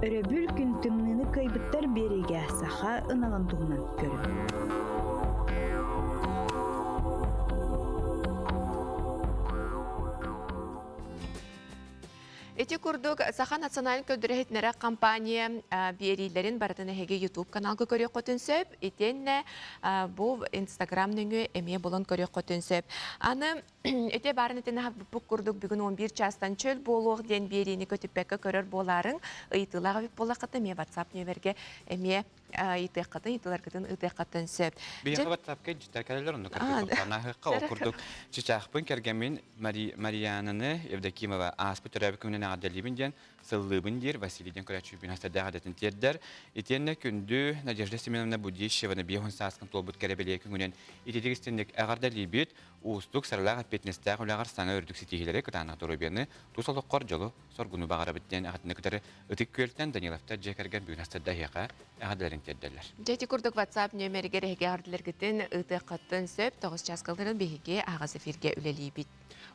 Өрөбүл күн тымныыны кыайбыттар биэриигэ саха ынаҕын туһунан көрүҥ. Ити курдук, Саха национальнай көрдөрөһүтүнэрэ компания биэриилэрин барытын эһиги YouTube каналга көрүөххүтүн сөп. Итиэннэ бу Instagram нөҥүө эмиэ булан көрүөххүтүн сөп. Аны ити баарын итин бу курдук бүгүн 11 чаастан чөл буолуох диэн биэриини көтүппэккэ көрөр буолаарыҥ. Ыйытыылаах эбит буоллаххыта эмиэ WhatsApp нүөмэргэ эмиэ ыйытыаххытын, ыйытыыларгытын ыытыаххытын сөп. Биһиэхэ WhatsApp-ка илдьиттэр кэлэллэр, онно кыргыттанаһыахха ол курдук чычаахпын кэргэммин Мариананы Евдокимова ааспыт төрөөбүт күнүнэн эҕэрдэлиибин диэн сыллыыбын диир Василий диэн көрөөччүбүн хастардаах эдэтин тиэрдэр. Итиэннэ күндү Надежда Семеновна Будищеваны биэһун сааскын туолбут кэрэ бэлиэ күҥүнэн ититик истинник эҕэрдэлиибит. Уустук, сыралаах эппиэтинэстээх үлэҕэр саҥа үрдүк ситиһиилэри, кытаанах доруобуйаны, тус олоххор дьолу соргуну баҕарабыт диэн эҕэрдэни кытары Ытык Күөлтэн Даниловтар дьиэ кэргэн бүгүн астарда эһиэхэ эҕэрдэлэрин тиэрдэллэр. Дьэ ити курдук WhatsApp нүөмэригэр эһиги эҕэрдэлэргитин ыытыаххытын сөп. 9 чааскаларын биһиги аһаҕас эфиргэ үлэлиибит.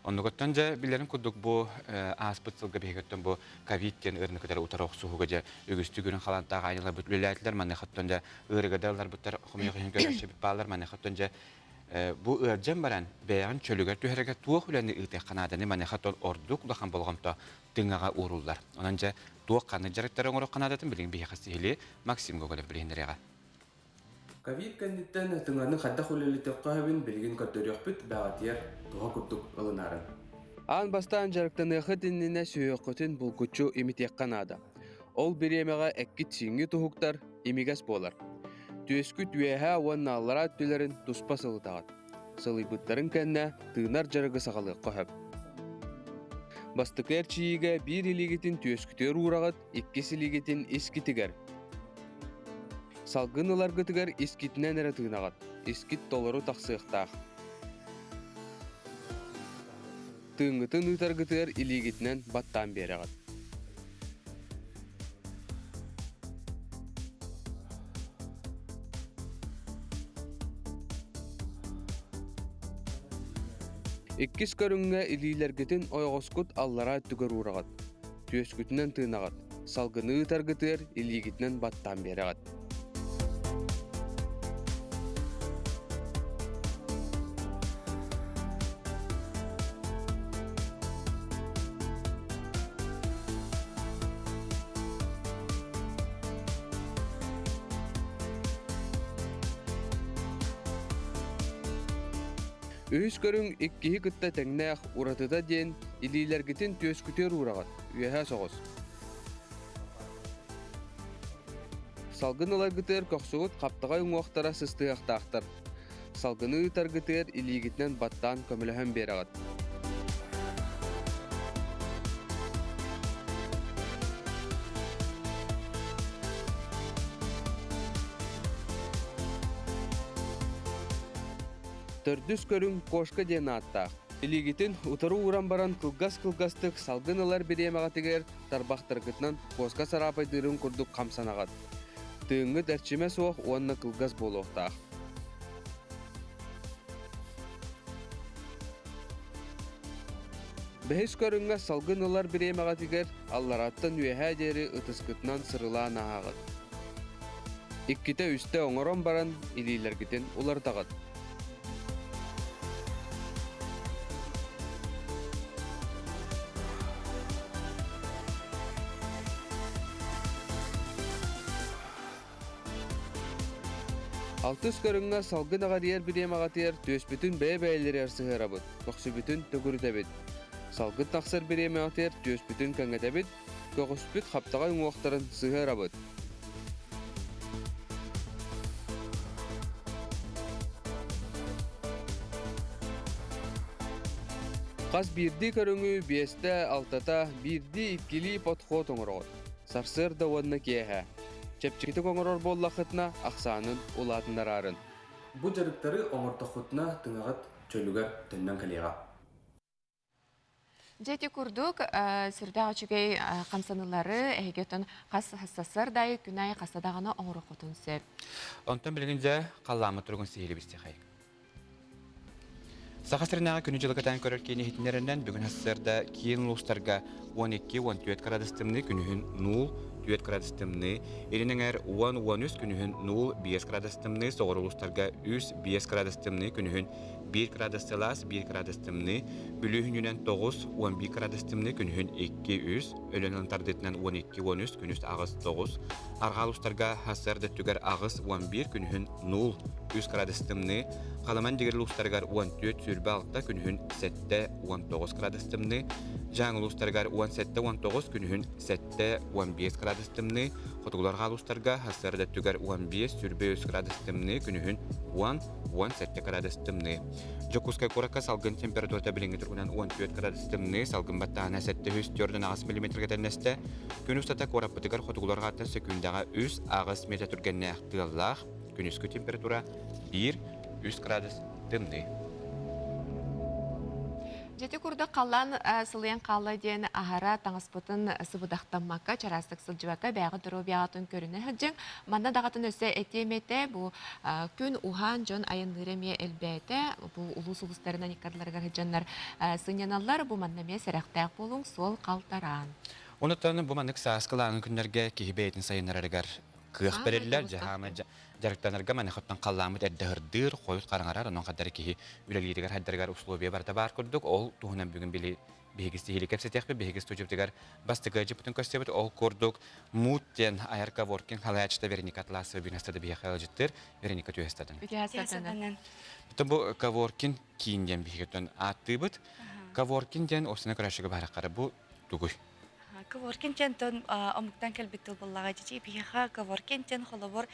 Оннугуттан дьэ билэрин курдук бу ааспыт сылга биһигиттэн бу ковид диэн ыарыыны кытары утары охсуһууга дьэ үгүстүк үрүн халаантаах аанньаларбыт үлэлээтилэр. Маныхаттан дьэ ыарыыга да ылларбыттар хомойуох иһин көрөөччүбүт бааллар. Маныхаттан дьэ Бу ыалдьан баран, бэйэҕин чөлүгэр түһэргэ туох үлэни ыытыахха нааданы маныаха ордук улахан болҕомто тыҥаҕа ууруллар. Онон дьэ, туох ханнык дьарыктары оҥоруохха наадатын билигин биһиэхэ сиһилии Максим Гоголев билиһиннэриэҕэ. Ковид кэнниттэн тыҥаны хайдах үлэлэтиэххэ сөбүн билигин көрдөрүөхпүт, бэҕэтийэр туһа курдук ылынарын. Аан бастаан дьарыктаныаххыт иннинэ сүһүөххүтүн булгуччу имитиэххэ наада. Ол бириэмэҕэ эккит-сииҥҥит уһуктар, имигэс буолар. Түөскүт үөһээ уонна аллараа өттүлэрин туспа сылытаҕыт. Сылыйбыттарын кэннэ тыынар дьарыгы саҕалыахха сөп. Бастакы эрчийиигэ биир илиигитин түөскүтүгэр уураҕыт, иккис илиигитин искитигэр. Салгын ыларгытыгар искитинэн эрэ тыынаҕыт, искит толору тахсыахтаах. Тыыҥҥытын ыытаргытыгар илиигитинэн баттаан биэрэҕит. Иккис көрүҥҥэ илиилэргитин ойоҕоскут аллараа өттүгэр уураҕыт. Түөскүтүнэн тыынаҕыт. Салгыны ыытаргытыгар илиигитинэн баттаан биэрэҕит. Үһүс көрүҥ иккиһи кытта тэҥнээх уратыта диэн илиилэргитин түөскүтүгэр уураҕыт, үөһэ соҕус. Салгын ыларгытыгар көхсүгүт хаптаҕай уҥуохтара сыстыһыахтаахтар. Салгыны ыытаргытыгар илиигитинэн баттаан көмөлөһөн биэрэҕит. Төрдүс көрүҥ кошка диэн ааттаах. Илиигитин утары ууран баран кылгас-кылгастык салгын ылар бириэмэҕитигэр тарбахтаргытынан куоска сараапайдыырын курдук хамсанаҕыт. Тыыҥҥыт эрчимэ суох уонна кылгас буолуохтаах. Бэһис көрүҥҥэ салгын ылар бириэмэҕитигэр аллараттан үөһээ диэри ытыскытынан сырылаан ааһаҕыт. Иккитэ-үстэ оҥорон баран илиилэргитин уларытаҕыт. Алтыс көрүҥҥэ салгын аҕарыйар бириэмэҕитигэр түөспүтүн бэйэ-бэйэлэригэр сыһыарабыт, көхсүбүтүн төгүрүтэбит. Салгын тахсар бириэмэҕитигэр түөспүтүн кэҥэтэбит, көҕүспүт хаптаҕай уҥуохтарын сыһыарабыт. Хас биирдии көрүҥү биэстэ, алтата, биирдии-иккилии подход оҥороҕут. Сарсыарда уонна киэһэ. Чэпчэкитик оҥорор буоллаххытына, ахсаанын улаатыннараарын. Бу дьарыктары оҥордоххутуна тыҥаҕыт чөлүгэр төннөн кэлиэҕэ. Дьэ ити курдук сүрдээх үчүгэй хамсаныылары эһиги оттон хас сарсыарда күн аайы хаста даҕаны оҥоруоххутун сөп. Онтон билигин дьэ халлааммыт туругун сиһилии бистиэхэй. Саха сиринээҕи күнү-дьылы кэтээн көрөр киин иһитиннэринэн бүгүн сарсыарда киин улуустарга 12-14 кырадыс тымныы күнүһүн 0, 4 кырадыс тымныы, илин эҥээр 10-13 күнүһүн 0, 5 кырадыс тымныы, соҕуруу улуустарга 3, 5 кырадыс тымныы күнүһүн 1 кырадыс сылаас, 1 кырадыс тымныы, Бүлүү күнүнэн 9, 11 кырадыс тымныы күнүһүн 2, 3, Өлөөнөн тардыытынан 12, 13, күнүс 8, 9, Арҕаа улуустарга сарсыарда өттүгэр 8, 11, күнүһүн 0, 3 кырадыс тымныы, Халаман дигэр улуустарыгар 14, 26, күнүһүн 7, 19 кырадыс тымныы, Дьааҥы улуустарыгар 17, 19, күнүһүн 7, 15 кырадыс тымныы, Хотугулар улуустарга сарсыарда өттүгэр 15, 23 кырадыс тымныы, күнүһүн 10, 17 кырадыс тымныы. Дьокуускай куоракка салгын температурата билиҥҥи туругунан 14 кырадыс тымныы, салгын баттааһына 748 миллиметргэ тэннэстэ. Күн устата куораппытыгар хотугуларҕааттан сөкүүндэҕэ 3-8 метр түргэннээх тыаллаах, күнүскү температура 1-3 градус тымныы. Дьэти курдук халлаан сылыйан хаалла диэн аһара таҥаспытын сыбыдахтаммакка, чараастык сылдьыбакка бэйэҕит доруобуйаҕытын көрүнэ сылдьыҥ. Манна даҕатын өссө этиэм этэ, бу күн уһаан дьон айанныыра эмиэ элбээтэ. Бу улуус улуустарынан иккардыларыгар сылдьаннар сынньаналлар. Бу манна эмиэ сэрэхтээх буолуҥ, суол халтараан. Онуттан бу маннык сааскылааҥы күннэргэ киһи бэйэтин сайыннарарыгар кыах бэриллэр, дьаһаама дьарыктанарга манныхыттан халлааммыт эрдэ ырдыыр, хойут хараҥарар, онон хаддары киһи үлэлииригэр хайдарыгар условия барыта баар курдук. Ол туһунан бүгүн били биһиги сиһили кэпсэтиэхпит, биһиги студиябытыгар бастакы ыалдьыппытын көрсөбүт. Ол курдук Мут диэн айар коворкинг халаячыта Вероника Атласова бүгүн астада биһиэхэ ыалдьыттыыр. Вероника түһэстатын. Үтүөстатынан. Бу коворкинг киин диэн биһигиттэн ааттыыбыт. Коворкинг диэн осына көрөшүгө бараххара бу тугуй? Коворкинг диэн омуктан кэлбит тыл буоллаҕа дии. Биһиэхэ коворкинг диэн холобур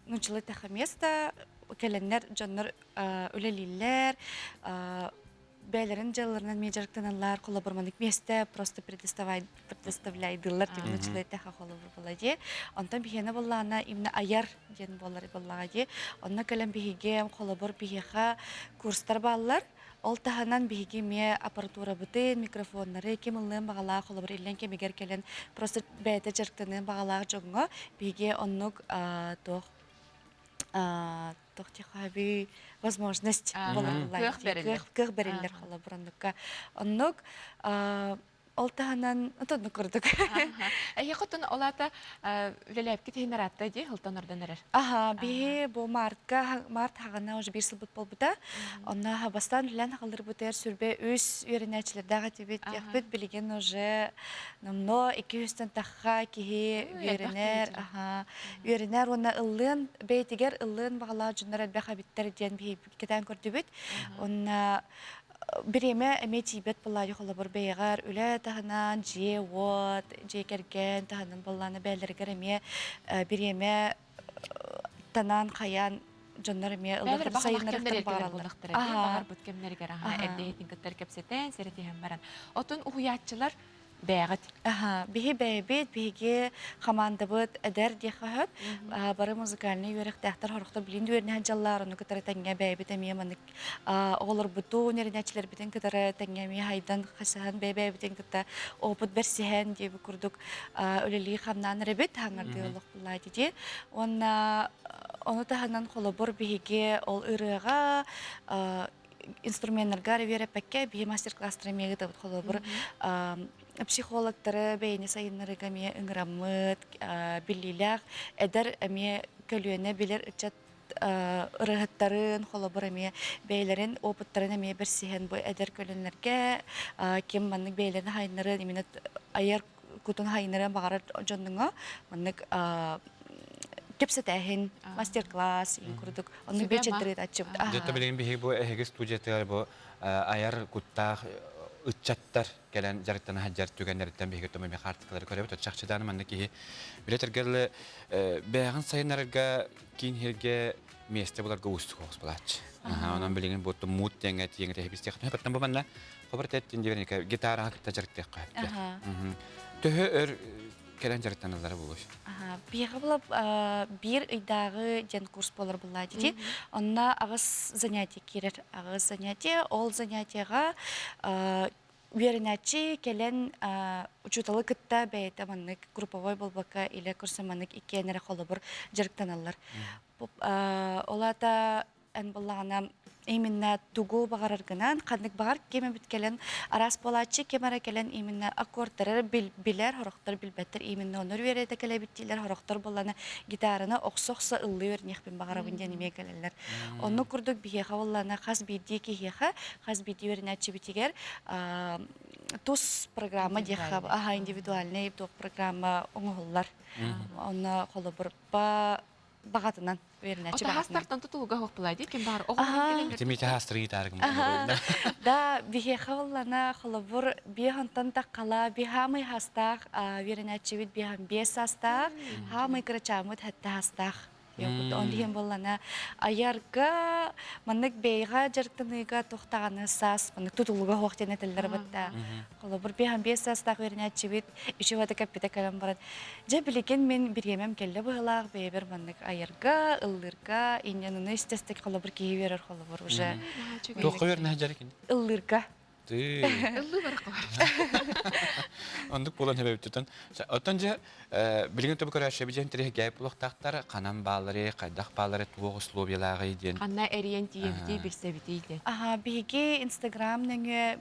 нуччалыы тэхэ место кэлэннэр дьоннор үлэлииллэр, бэйэлэрин дьыалаларынан эмиэ дьарыктаналлар, холобур маннык миэстэ просто предоставляйдыыллар диэн нуччалыы тэхэ холобур буолла дии. Онтон биһиэнэ буоллаҕына именно айар диэн буолар буоллаҕа дии. Онно кэлэн биһиги холобур биһиэхэ курстар бааллар. Ол таһынан биһиги эмиэ аппаратурабытын, микрофоннары ким ыллыан баҕалаах, холобур, иллэҥ кэмигэр кэлэн просто бэйэтэ дьарыктаныан баҕалаах дьоҥҥо биһиги оннук туох туох диэххэ возможность Кыах бэриллэр. Кыах бэриллэр холобур оннукка. Оннук Ол таһынан отонну курдук. Эһиэхэ оттон ол аата үлэлээбиккит иһин араатта дии, ылтан ордон эрэр. Аха, биһи бу мартка март хаҕана уже биир сылбыт буолбута. Онно бастаан үлэлээн хаалларбытыгар сүрбэ үс үөрэнээччилэрдээх этибит. Диэхпит билигин уже номно икки үстэн тахха киһи үөрэнэр, аха, үөрэнэр уонна ыллыан бэйэтигэр ыллыан баҕалаах дьоннор элбэх эбиттэр диэн биһи кэтээн көрдүбүт. Онно Бириэмэ эмиэ тиийбэт буоллаҕа холобур бэйэҕэр үлэ таһынан, дьиэ-уот, дьиэ кэргэн таһынан буоллаҕына бэйэлэригэр эмиэ бириэмэ танаан хайаан дьоннор эмиэ Бэйэлэр ыллардар баҕалаах кэмнэригэр сайыннарыахтарын кэлэр баҕараллар. буоллахтара дии, баҕарбыт кэмнэригэр аһаа эрдэ иһитин кытта кэпсэтэн, сэрэтиһэн баран. Оттон уһуйааччылар бэйэҕит. Аха, биһи бэйэбит, биһиги хамаандабыт эдэр диэххэ сөп. Бары музыкальнай үөрэхтээхтэр сорохтор билин үөрэнэ сылдьаллар, ону кытары тэҥҥэ бэйэбит эмиэ маннык оҕолорбутун, үөрэнээччилэрбитин кытары тэҥҥэ эмиэ хайдан, хасыһан бэйэ-бэйэбитин кытта опыт бэрсиһэн диэбит курдук үлэлии хамнаан эрэбит, хаҥардыы олох буллаа дии. Уонна ону таһынан холобур биһиги ол ырыаҕа инструменнарга үөрэппэккэ биһи мастер-класстары эмиэ ыытабыт холобур психологтары бэйэни сайыннарыыга эмиэ ыҥыраммыт биллиилээх эдэр эмиэ көлүөнэ билэр ыччат ырыаһыттарын холобур эмиэ бэйэлэрин опыттарын эмиэ бэрсиһэн бу эдэр көлүөнэлэргэ ким маннык бэйэлэрин хайыннарын именно айар кутун хайыннарыан баҕарар дьоннуҥа маннык. кэпсэтээһин, мастер-класс курдук. Оннук биэчэрдэри аччыбыт. Дьэ, билигин биһиги бу эһиги студиятыгар бу айар куттаах ыччаттар кэлэн дьарыктана сылдьар түгэннэриттэн биһиги томами хаартыскалары көрөбүт. Чахчыдааны манна киһи билэ бэйэҕин сайыннарарга киин сиргэ миэстэ буларга уустук оҕус булааччы. Онон билигин бу муут диэҥҥэ тиэҥэ тэһибистиэх. Баттан бу манна хобар тэттин диэн гитараҕа кытта дьарыктыахха сөп. Төһө өр кэлэн дьарыктаналлара буолуой? Биһиэхэ була биир ыйдааҕы диэн курс буолар буллаа дии. Онно аҕыс занятие киирэр. Аҕыс занятие. Ол занятиеҕа үөрэнээччи кэлэн учууталы кытта бэйэтэ маннык групповой буолбакка илэ көрсөн маннык иккиэн эрэ холобур дьарыктаналлар. Ол аата эн буоллаҕына именно тугу баҕараргынан ханнык баҕар ким эбит кэлэн араас буолааччы ким эрэ кэлэн именно аккордтары билэр сорохтор билбэттэр именно онор үөрэтэ кэлэбит дииллэр сорохтор буоллана гитараны охсо-охсо ыллыы үөрэниэхпин баҕарабын диэн эмиэ кэлэллэр оннук курдук биһиэхэ буоллана хас биирдии киһиэхэ хас биирдии үөрэнээччибитигэр тус программа диэххэ аха индивидуальный туох программа оҥоһуллар онно холобур баҕатынан үөрэнээччи баҕатынан. Хаастартан тутулуга суох дии ким баҕар оҕо Тимити хаастыры гитарыгым. Да, биһиэхэ боллана холобур биэһонтон таххала биһаамый хастаах үөрэнээччибит биһам биэс саастаах, хаамый кырачааммыт хэтте хастаах. Он диэн боллана айарга маннык бэйга дьарыктаныыга тохтаҕаны саас маннык тутулуга суох диэн этэллэр батта. Холобур биһам биэс саастаах үөрэнээччибит үчүгэй кэппитэ кэлэн баран Дьэ, билигин мин бириэмэм кэллэ быһыылаах, бэйэбэр маннык айарга, ыллыырга, инньэ истэстик холобур киһи үөрэр холобур уже. Туохха үөрэнэ сылдьар кини? Ыллыырга. Ыллыы барахха Оннук буолан хэбэбиттэн. Оттон дьэ билигин төбө көрөөччү дьэн тириһ гээп булуохтаахтар, ханан баалары, хайдах баалары, туох условиялааҕый диэн. Ханна эрийэн тиийэбитий, билсэбитий диэн. Аха, биһиги Инстаграм нөҥүө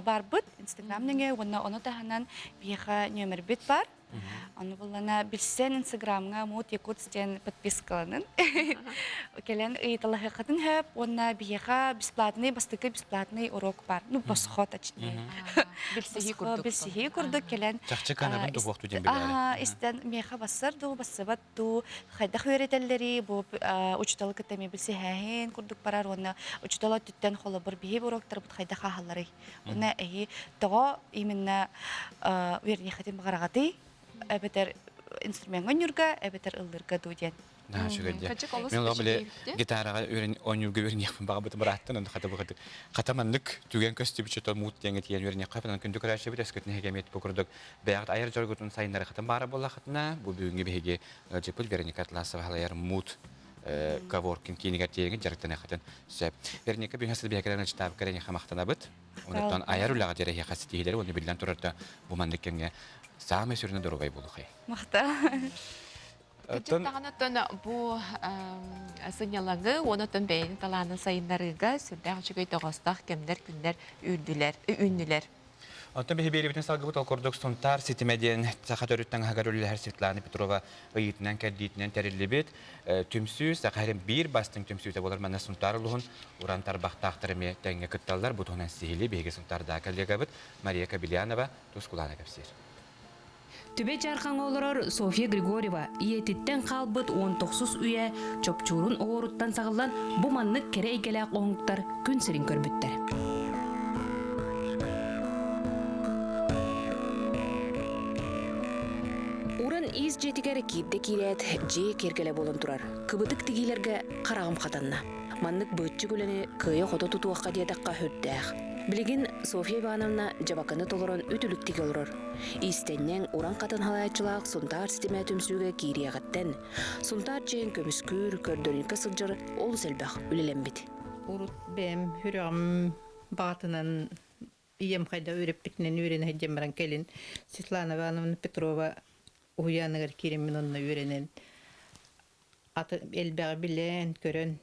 барбыт, Инстаграм нөҥүө уонна ону таһынан биһиэхэ нүөмэрбит баар. Ону буллана билсэн Инстаграмҥа Мут Якутс диэн подпискаланын. Кэлэн ыйыталаһыаххытын сөп уонна биһиэхэ бесплатный бастакы бесплатный урок бар. Ну, босхо точнее. Билсиһии курдук. Билсиһии курдук кэлэн. Чахчы канабын духуохту диэн билээри. Истэн миэхэ бассар дуу, бассыбат дуу, хайдах үөрэтэллэри бу учууталы кытта эмиэ билсиһээһин курдук барар уонна учуутал өттүттэн холобур биһи уроктарбыт хайдах ааһалларый? Уонна эһи тоҕо именно үөрэниэххитин баҕараҕытый? Эбэтэр инструмеҥҥа оонньуурга, эбэтэр ыллыырга дуу диэн. Наһаа үчүгэй дии. Мен олох били гитараҕа үөрэн оонньуурга үөрэниэхпин баҕарбытым бырааттан онно хата бу хата маннык түгэн көстүбүччэ то муут диэҥҥэ тиийэн үөрэниэххэ онон күндү көрөөччүбүт өскөтүн эһиги эмиэ бу курдук бэйэҕит айар дьоргутун сайыннарыаххытын баара буоллаххытына бу бүгүҥҥү биһиги ыалдьыппыт Вероника Атласова салайар муут коворкинг киинигэр тиийэҥҥит дьарыктаныаххытын сөп. Вероника бүгүн сыл биһиэхэ ычтаабыкка эйиэхэ махтанабыт. Онуттан айар үлэҕэ диэри эһиэхэ ситиһиилэри уонна биллэн турарда бу маннык кэмҥэ саамай сүрүнэ доруобай буолуохай. Махтал. Кырдьык даҕаны оттон бу сынньалаҥы уонна оттон бэйэни талаанын сайыннарыыга сүрдээх үчүгэй тоҕоостоох кэмнэр күннэр үүрдүлэр, үүннүлэр. Оттон биһи биэриибитин салгыбыт ол курдук Сунтаар ситимэ диэн саха төрүт таҥаһыгар үлэлэһэр Светлана Петрова ыйыытынан-кэрдиитинэн тэриллибит түмсүү Саха сирин биир бастыҥ түмсүүтэ буолар. Манна Сунтаар улууһун уран тарбахтаахтар эмиэ тэҥҥэ кытталлар. Бу туһунан сиһилии биһиги Сунтаардаах коллегабыт Мария Кобельянова Тускулаана кэпсиир. Түбэ Дьаархаҥҥа олорор Софья Григорьева ийэтиттэн хаалбыт уон тохсус үйэ чопчуурун оһуоруттан саҕыллан бу маннык кэрэ эйгэлээх оҥоһуктар күн сирин көрбүттэр. Уран иис дьиэтигэр киирдэ киирээт, дьиэ киэргэлэ буолан турар. Кыбытык тигиилэргэ хараҕым хатанна. Маннык быыччык үлэни кыайа-хото тутуохха диэтэххэ сүрдээх. Билигин Софья Ивановна дьабаканы толорон үт үлүктик олорор. Иистэнньэҥ, уран хатын халааччылаах Сунтаар ситимэ түмсүүгэ киириэҕиттэн, Сунтаар чэйин көмүскүүр, көрдөрүүккэ сылдьар олус элбэх үлэлэммит. Урут бэйэм сүрэҕим баҕатынан ийэм хайда үөрэппитинэн үөрэнэ сылдьан баран кэлин Светлана Ивановна Петрова уһуйааныгар киирэммин онно үөрэнэн аты элбэҕи билэн, көрөн,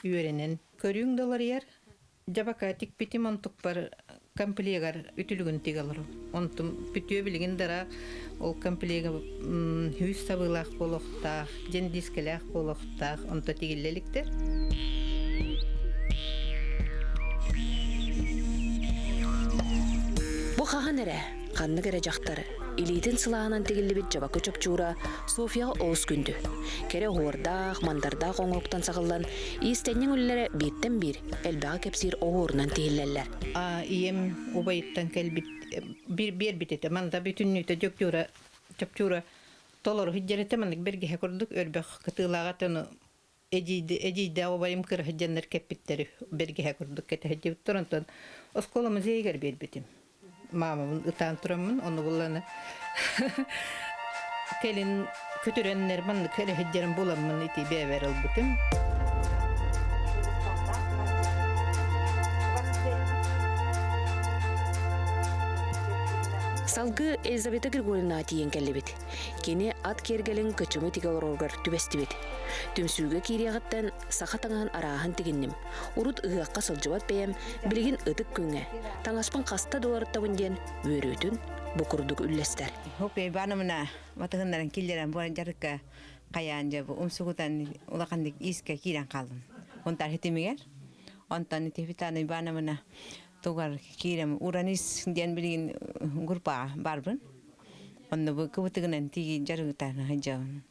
үөрэнэн көрүүҥ да уларыйар. Дьабака тикпитим онтукпар комплегар үтүлүгүн тигэ олорум. Онтум бүтүө билигин дара ол комплега үс сабыылаах буолуохтаах, дьэн дискэлээх буолуохтаах, онто тигиллэ иликтэр. Бу хаһан эрэ? Ханнык эрэ дьахтар илиитин сылааһынан тигиллибит дьабакы чопчуура Софьяҕа олус күндү. Кэрэ оһуордаах, мандардаах оҥоһуктан саҕыллан, иистэнньэҥ үлэлэрэ бииртэн биир элбэҕи кэпсиир оһуорунан тиһиллэллэр. Ийэм убайыттан кэлбит биир биэрбит этэ. Манта бүтүннүүтэ дьөкчуура чопчуура толору сылдьар этэ. Маннык бэргэһэ курдук өрбөх кытыылааҕа ону эдьиийдээх убайым кыра сылдьаннар кэппиттэри бэргэһэ курдук кэтэһдибиттэр. Онтон оскуола музейыгар биэрбитим. Маамабын ытаан тураммын, ону булланы кэлин көтүрэннэр маннык эрэ сылдьарын буламмын ити бэйэбэр ылбытым. Салгыы Елизавета Григорьевнаҕа тиийэн кэллибит. Кини ат киэргэлин кычымы тигэ олороругар түбэстибит. Түмсүүгэ киириэҕиттэн саха таҥаһын арааһын тигинним. Урут ыһыахха сылдьыбат бэйэм билигин ытык күҥҥэ таҥаспын хаста да уларыттабын диэн үөрүүтүн бу курдук үллэстэр. Хоппей Ивановна батыһыннаран киллэрэн буолан дьарыкка хайаан дьэ бу умсугутан улаханнык иискэ киирэн хааллым. Онтар хитимигэр. Онтон ити Светлана Ивановна тугар киирем уранис диэн билигин группаҕа барбын. Онно бу кыбытыгынан тиги дьарыгытан сылдьабын.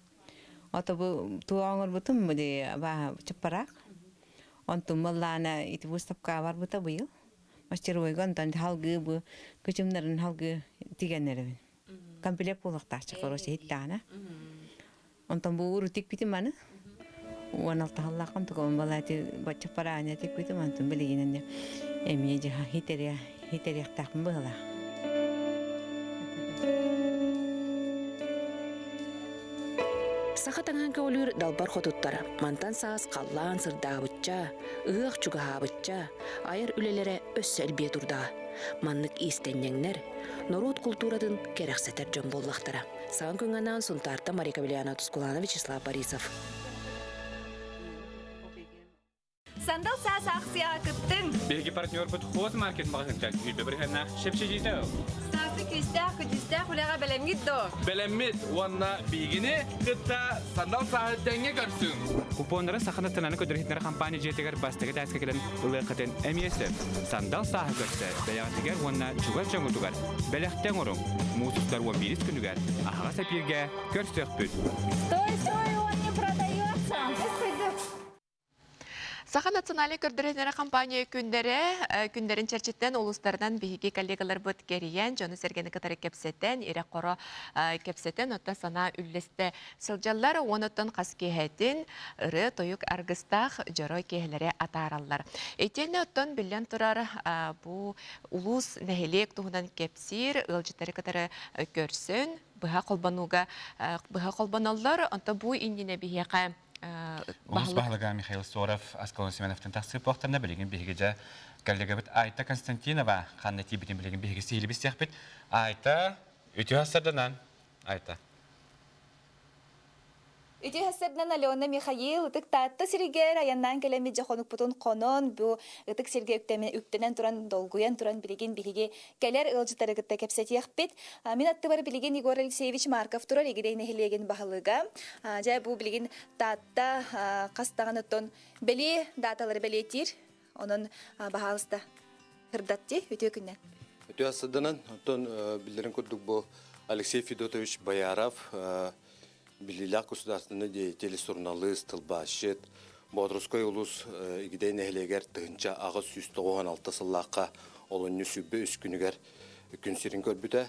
Ото бу туох оҥорбутум бу баа чаппараак. Онтум маллаана ити выставка барбыта быйыл. Мастеровойга онтон халгыы бу кычымнарын халгыы тигэн эрэбин. Комплект буолуохтаах короче хиттаана. Онтон бу уру тикпитим маны. Уон алтаһаллааххын тугун балаати баччаппараanya тикпитим онтон билигинэн эмиэ дьаха хитерия хитериэхтаахпын быһылаах. Саха таҥаһын көҕүлүүр далбар хотуттар мантан саас халлаан сырдаабычча, ыһыах чугаһаабычча, айар үлэлэрэ өссө элбиэ турдаҕа. Маннык иистэнньэҥнэр норуот култууратын кэрэхсэтэр дьон буоллахтара. Саҥа күҥҥэ анаан Сунтаартан Марика Вильяна Тускулана Вячеслав Борисов. Сандал саас аахсыйаҕа кыттыҥ! Биһиги партнербут Хоз Маркет маҕаһыынтан сүүрбэ бырыһыаннаах чэпчэтиитэ ыл. Сааскы күүстээх, көдьүүстээх үлэҕэ бэлэмҥит дуо? Бэлэммит уонна биһигини кытта сандал сааһы тэҥҥэ көрсүҥ! Купоннары Саха национальнай көрдөрүүтүнэр компания дьиэтигэр бастакы этээскэ кэлэн ылыаххытын эмиэ сөп. Сандал сааһы көрсө бэйэҕитигэр уонна чугас дьоҥҥутугар бэлэхтэ оҥоруҥ. Муус устар 11 күнүгэр аһаҕас эпииргэ көрсүөхпүт. Стой, стой, он не продается! Саха национальнай көрдөрөнөрө компания күннэрэ күннэрин чэрчиттэн улуустарынан биһиги коллегаларбыт кэрийэн, дьону-сэргэни кытары кэпсэтэн, ирэ-хоро кэпсэтэн, оттон санаа үллэстэ сылдьаллар. Уонуттан хас киэһэтин ырыа-тойук аргыстаах дьоро киэһэлэри атаараллар. Итиэннэ оттон биллэн турар бу улуус нэһилиэк туһунан кэпсиир ыалдьыттары кытары көрсөн, быһа холбонууга быһа холбоноллор. Онто бу иннинэ биһиэхэ Улус баһылыга Михаил Соров Аскалон Семеновтан тахсыы буохтарына билигин биһиги дьэ коллегабыт Айта Константинова ханна тиийбитин билигин биһиги сиһилибис диэхпит. Айта, үтүө сарданан. Айта. Үтүө сарданан Алена Михаил ытык Таатта сиригэр айаннаан кэлэммит дьэ хонукпутун хонон бу ытык сиргэ үктэнэн туран долгуйан туран билигин биһиги кэлэр ыалдьыттары кытта кэпсэтиэхпит. Мин аттыбар билигин Егор Алексеевич Марков турар Игирей нэһилиэгин баһылыга. Дьэ бу билигин Таатта хас даҕаны оттон бэлиэ дааталары бэлиэтиир. Онон баһаалыста сырдатти үтүө күннэн. Үтүө сырданан, оттон биллэрин курдук бу Алексей Федотович Бояров биллиилээх государственный деятель, суруналыыс, тылбаасчыт, Боотурускай улуус Игидэй нэһилиэгэр 1896 сыллаахха олунньу 23 күнүгэр күн сирин көрбүтэ.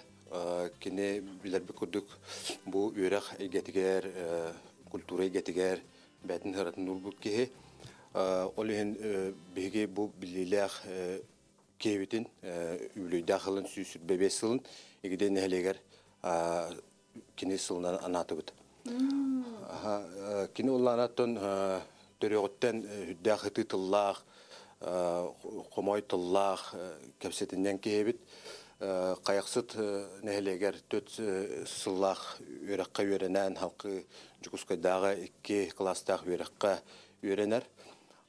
Кини билэрбит курдук бу үөрэх эйгэтигэр, культура эйгэтигэр бэйэтин сыратын уурбут киһи. Ол иһин биһиги бу биллиилээх киһибитин үбүлүөйдээх сылын 125 сылын Игидэй нэһилиэгэр кини сылынан анаатыбыт. Кини улаанаттан төрүөҕүттэн үрдээх ытыы тыллаах, хомой тыллаах кэпсэтинньэҥ киһибит. Хайахсыт нэһилиэгэр төрт сыллаах үөрэххэ үөрэнэн, халкы Дьокуускайдааҕы икки кылаастаах үөрэххэ үөрэнэр.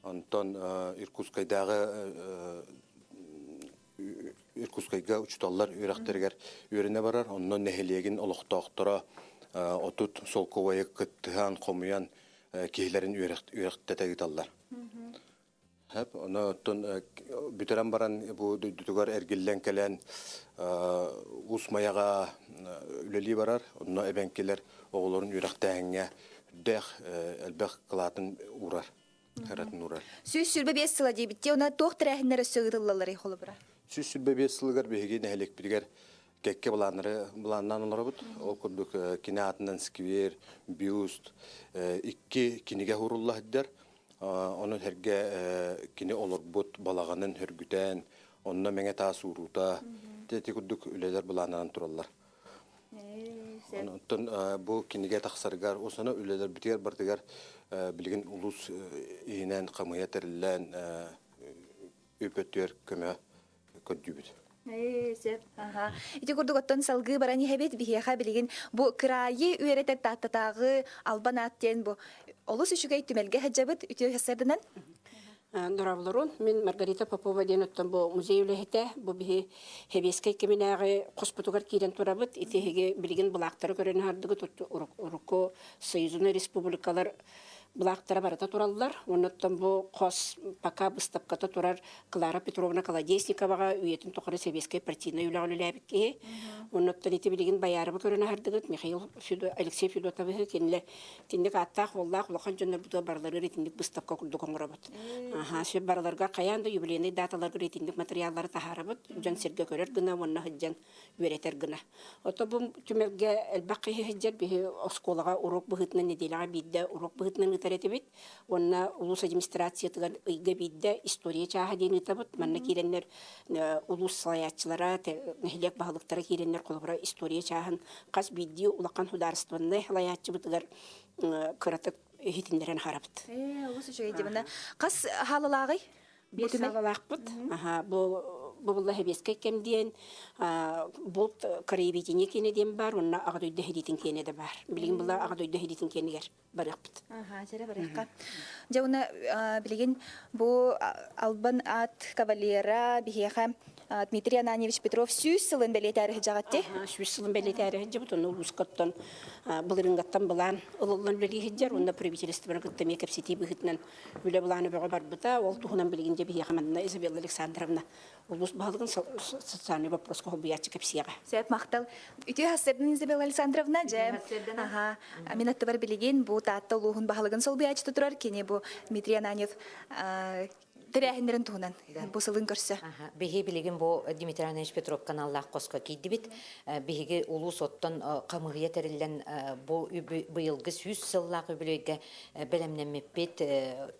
Онтон Иркутскайдааҕы Иркутскайга учууталлар үөрэхтэригэр үөрэнэ барар. Онно нэһилиэгин олохтоохторо 30 солкуобайы кыттыһан, хомуйан киһилэрин үөрэхтэтэ ыыталлар. Хөп, ону оттон бүтэрэн баран бу дойдутугар эргиллэн кэлэн Уус Майаҕа үлэлии барар. Онно эбэҥкилэр оҕолорун үөрэхтээһиҥҥэ үрдээх элбэх кылаатын уурар. Харатын уурар. 125 сыла диэбиттии, онон туох тэрээһиннэр өссө ыытыллалларый холобура? 125 сылыгар биһиги нэһилиэкпитигэр кэккэ былааннары былааннаан олоробут. Ол курдук кини аатынан сквер, бюст, икки кинигэ уурулла сылдьар. Ону сэргэ кини олорбут балаҕанын хөргүтэн, онно мэҥэ таас ууруута, ити курдук үлэлэр былааннанан тураллар. Онтон бу кинигэ тахсарыгар, осоно үлэлэрбитигэр барытыгар билигин улуус иһинэн хамыйа тэриллэн үп өттүгэр көмө көрдүүбүт. Сөп. Аха. Ити курдук оттон салгыы баран иһэбит. Биһиэхэ билигин бу кыраайы үөрэтэр Тааттатааҕы Албан аат диэн бу олус үчүгэй түмэлгэ сылдьабыт үтүө сарсыарданан. Дорооболорун. Мин Маргарита Попова диэн оттон бу музей үлэһитэ. Бу биһи Хэбиэскэй кэминээҕи хоспутугар киирэн турабыт. Ити эһиги билигин былаахтары көрөн аһардыгыт урукку союзунай республикалар былаахтара барыта тураллар. Оннуттан бу хос пока быыстапката турар Клара Петровна Колодезниковаҕа үйэтин тухары сэбиэскэй партийнай үлэҕэ үлэлээбит киһи. Оннуттан ити билигин Байаарабы көрөн аһардыгыт Михаил Федо, Алексей Федотовиһы кинилэр итинник ааттаах уоллаах улахан дьоннорбутугар барыларыгар итинник быыстапка курдук оҥоробут. Аха, сөп барыларыгар хайаан да юбилейный даталаргар итинник материаллары таһаарабыт, дьон сиргэ көрөр гына уонна сылдьан үөрэтэр гына. Ото бу түмэлгэ элбэх киһи сылдьар, биһи оскуолаҕа уруок быһыытынан нэдиэлэҕэ биирдэ уруок быһыытынан ыытар этибит. Уонна улуус администрациятыгар ыйга биирдэ история чааһа диэн ыытабыт. Манна киирэннэр улуус салайааччылара, нэһилиэк баһылыктара киирэннэр холобура история чааһын хас биирдии улахан судаарыстыбаннай салайааччыбытыгар кыратык иһитиннэрэн харабыт. Ээ, олус үчүгэй дии. Хас хаалалааҕый? Биир саалалаахпыт. Бу бу булла сэбиэскэй кэм диэн булт краеведение киэнэ диэн баар уонна Аҕа дойду эһэдиитин киэнэ да баар. Билигин була Аҕа дойду эһэдиитин киэнигэр барыахпыт. Аха, дьэрэ барыахха. Дьэ уна билигин бу Албан аат кавалера биһиэхэ Дмитрий Ананьевич Петров сүүс сылын бэлиэтээри сылдьаҕатти. Сүүс сылын бэлиэтээри сылдьабыт, онно улуускаттан былырыыҥҥаттан былаан ылыллан үлэлии сылдьар, уонна правительствоны кытта эмиэ кэпсэтии быһыытынан Үлэ былаана бөҕө барбыта. Ол туһунан билигин дьэ биһиэхэ манна Изабелла Александровна улуус баһылыгын социальный вопроска холбуйааччы кэпсиэҕэ. Сөп, махтал. Үтүө хассырдын Изабелла Александровна, дьэ, аха, мин аттыбар билигин бу Таатта улууһун баһылыгын солбуйааччыта турар кини бу Дмитрий Ананьев тэрээһиннэрин туһунан бу сылын көрсө. Биһи билигин бу Дмитрий Ананьевич Петров каналлаах хоско киирдибит. Биһиги улуус оттон хамыһыйа тэриллэн бу быйылгы 100 сыллаах үбүлүөйгэ бэлэмнэммиппит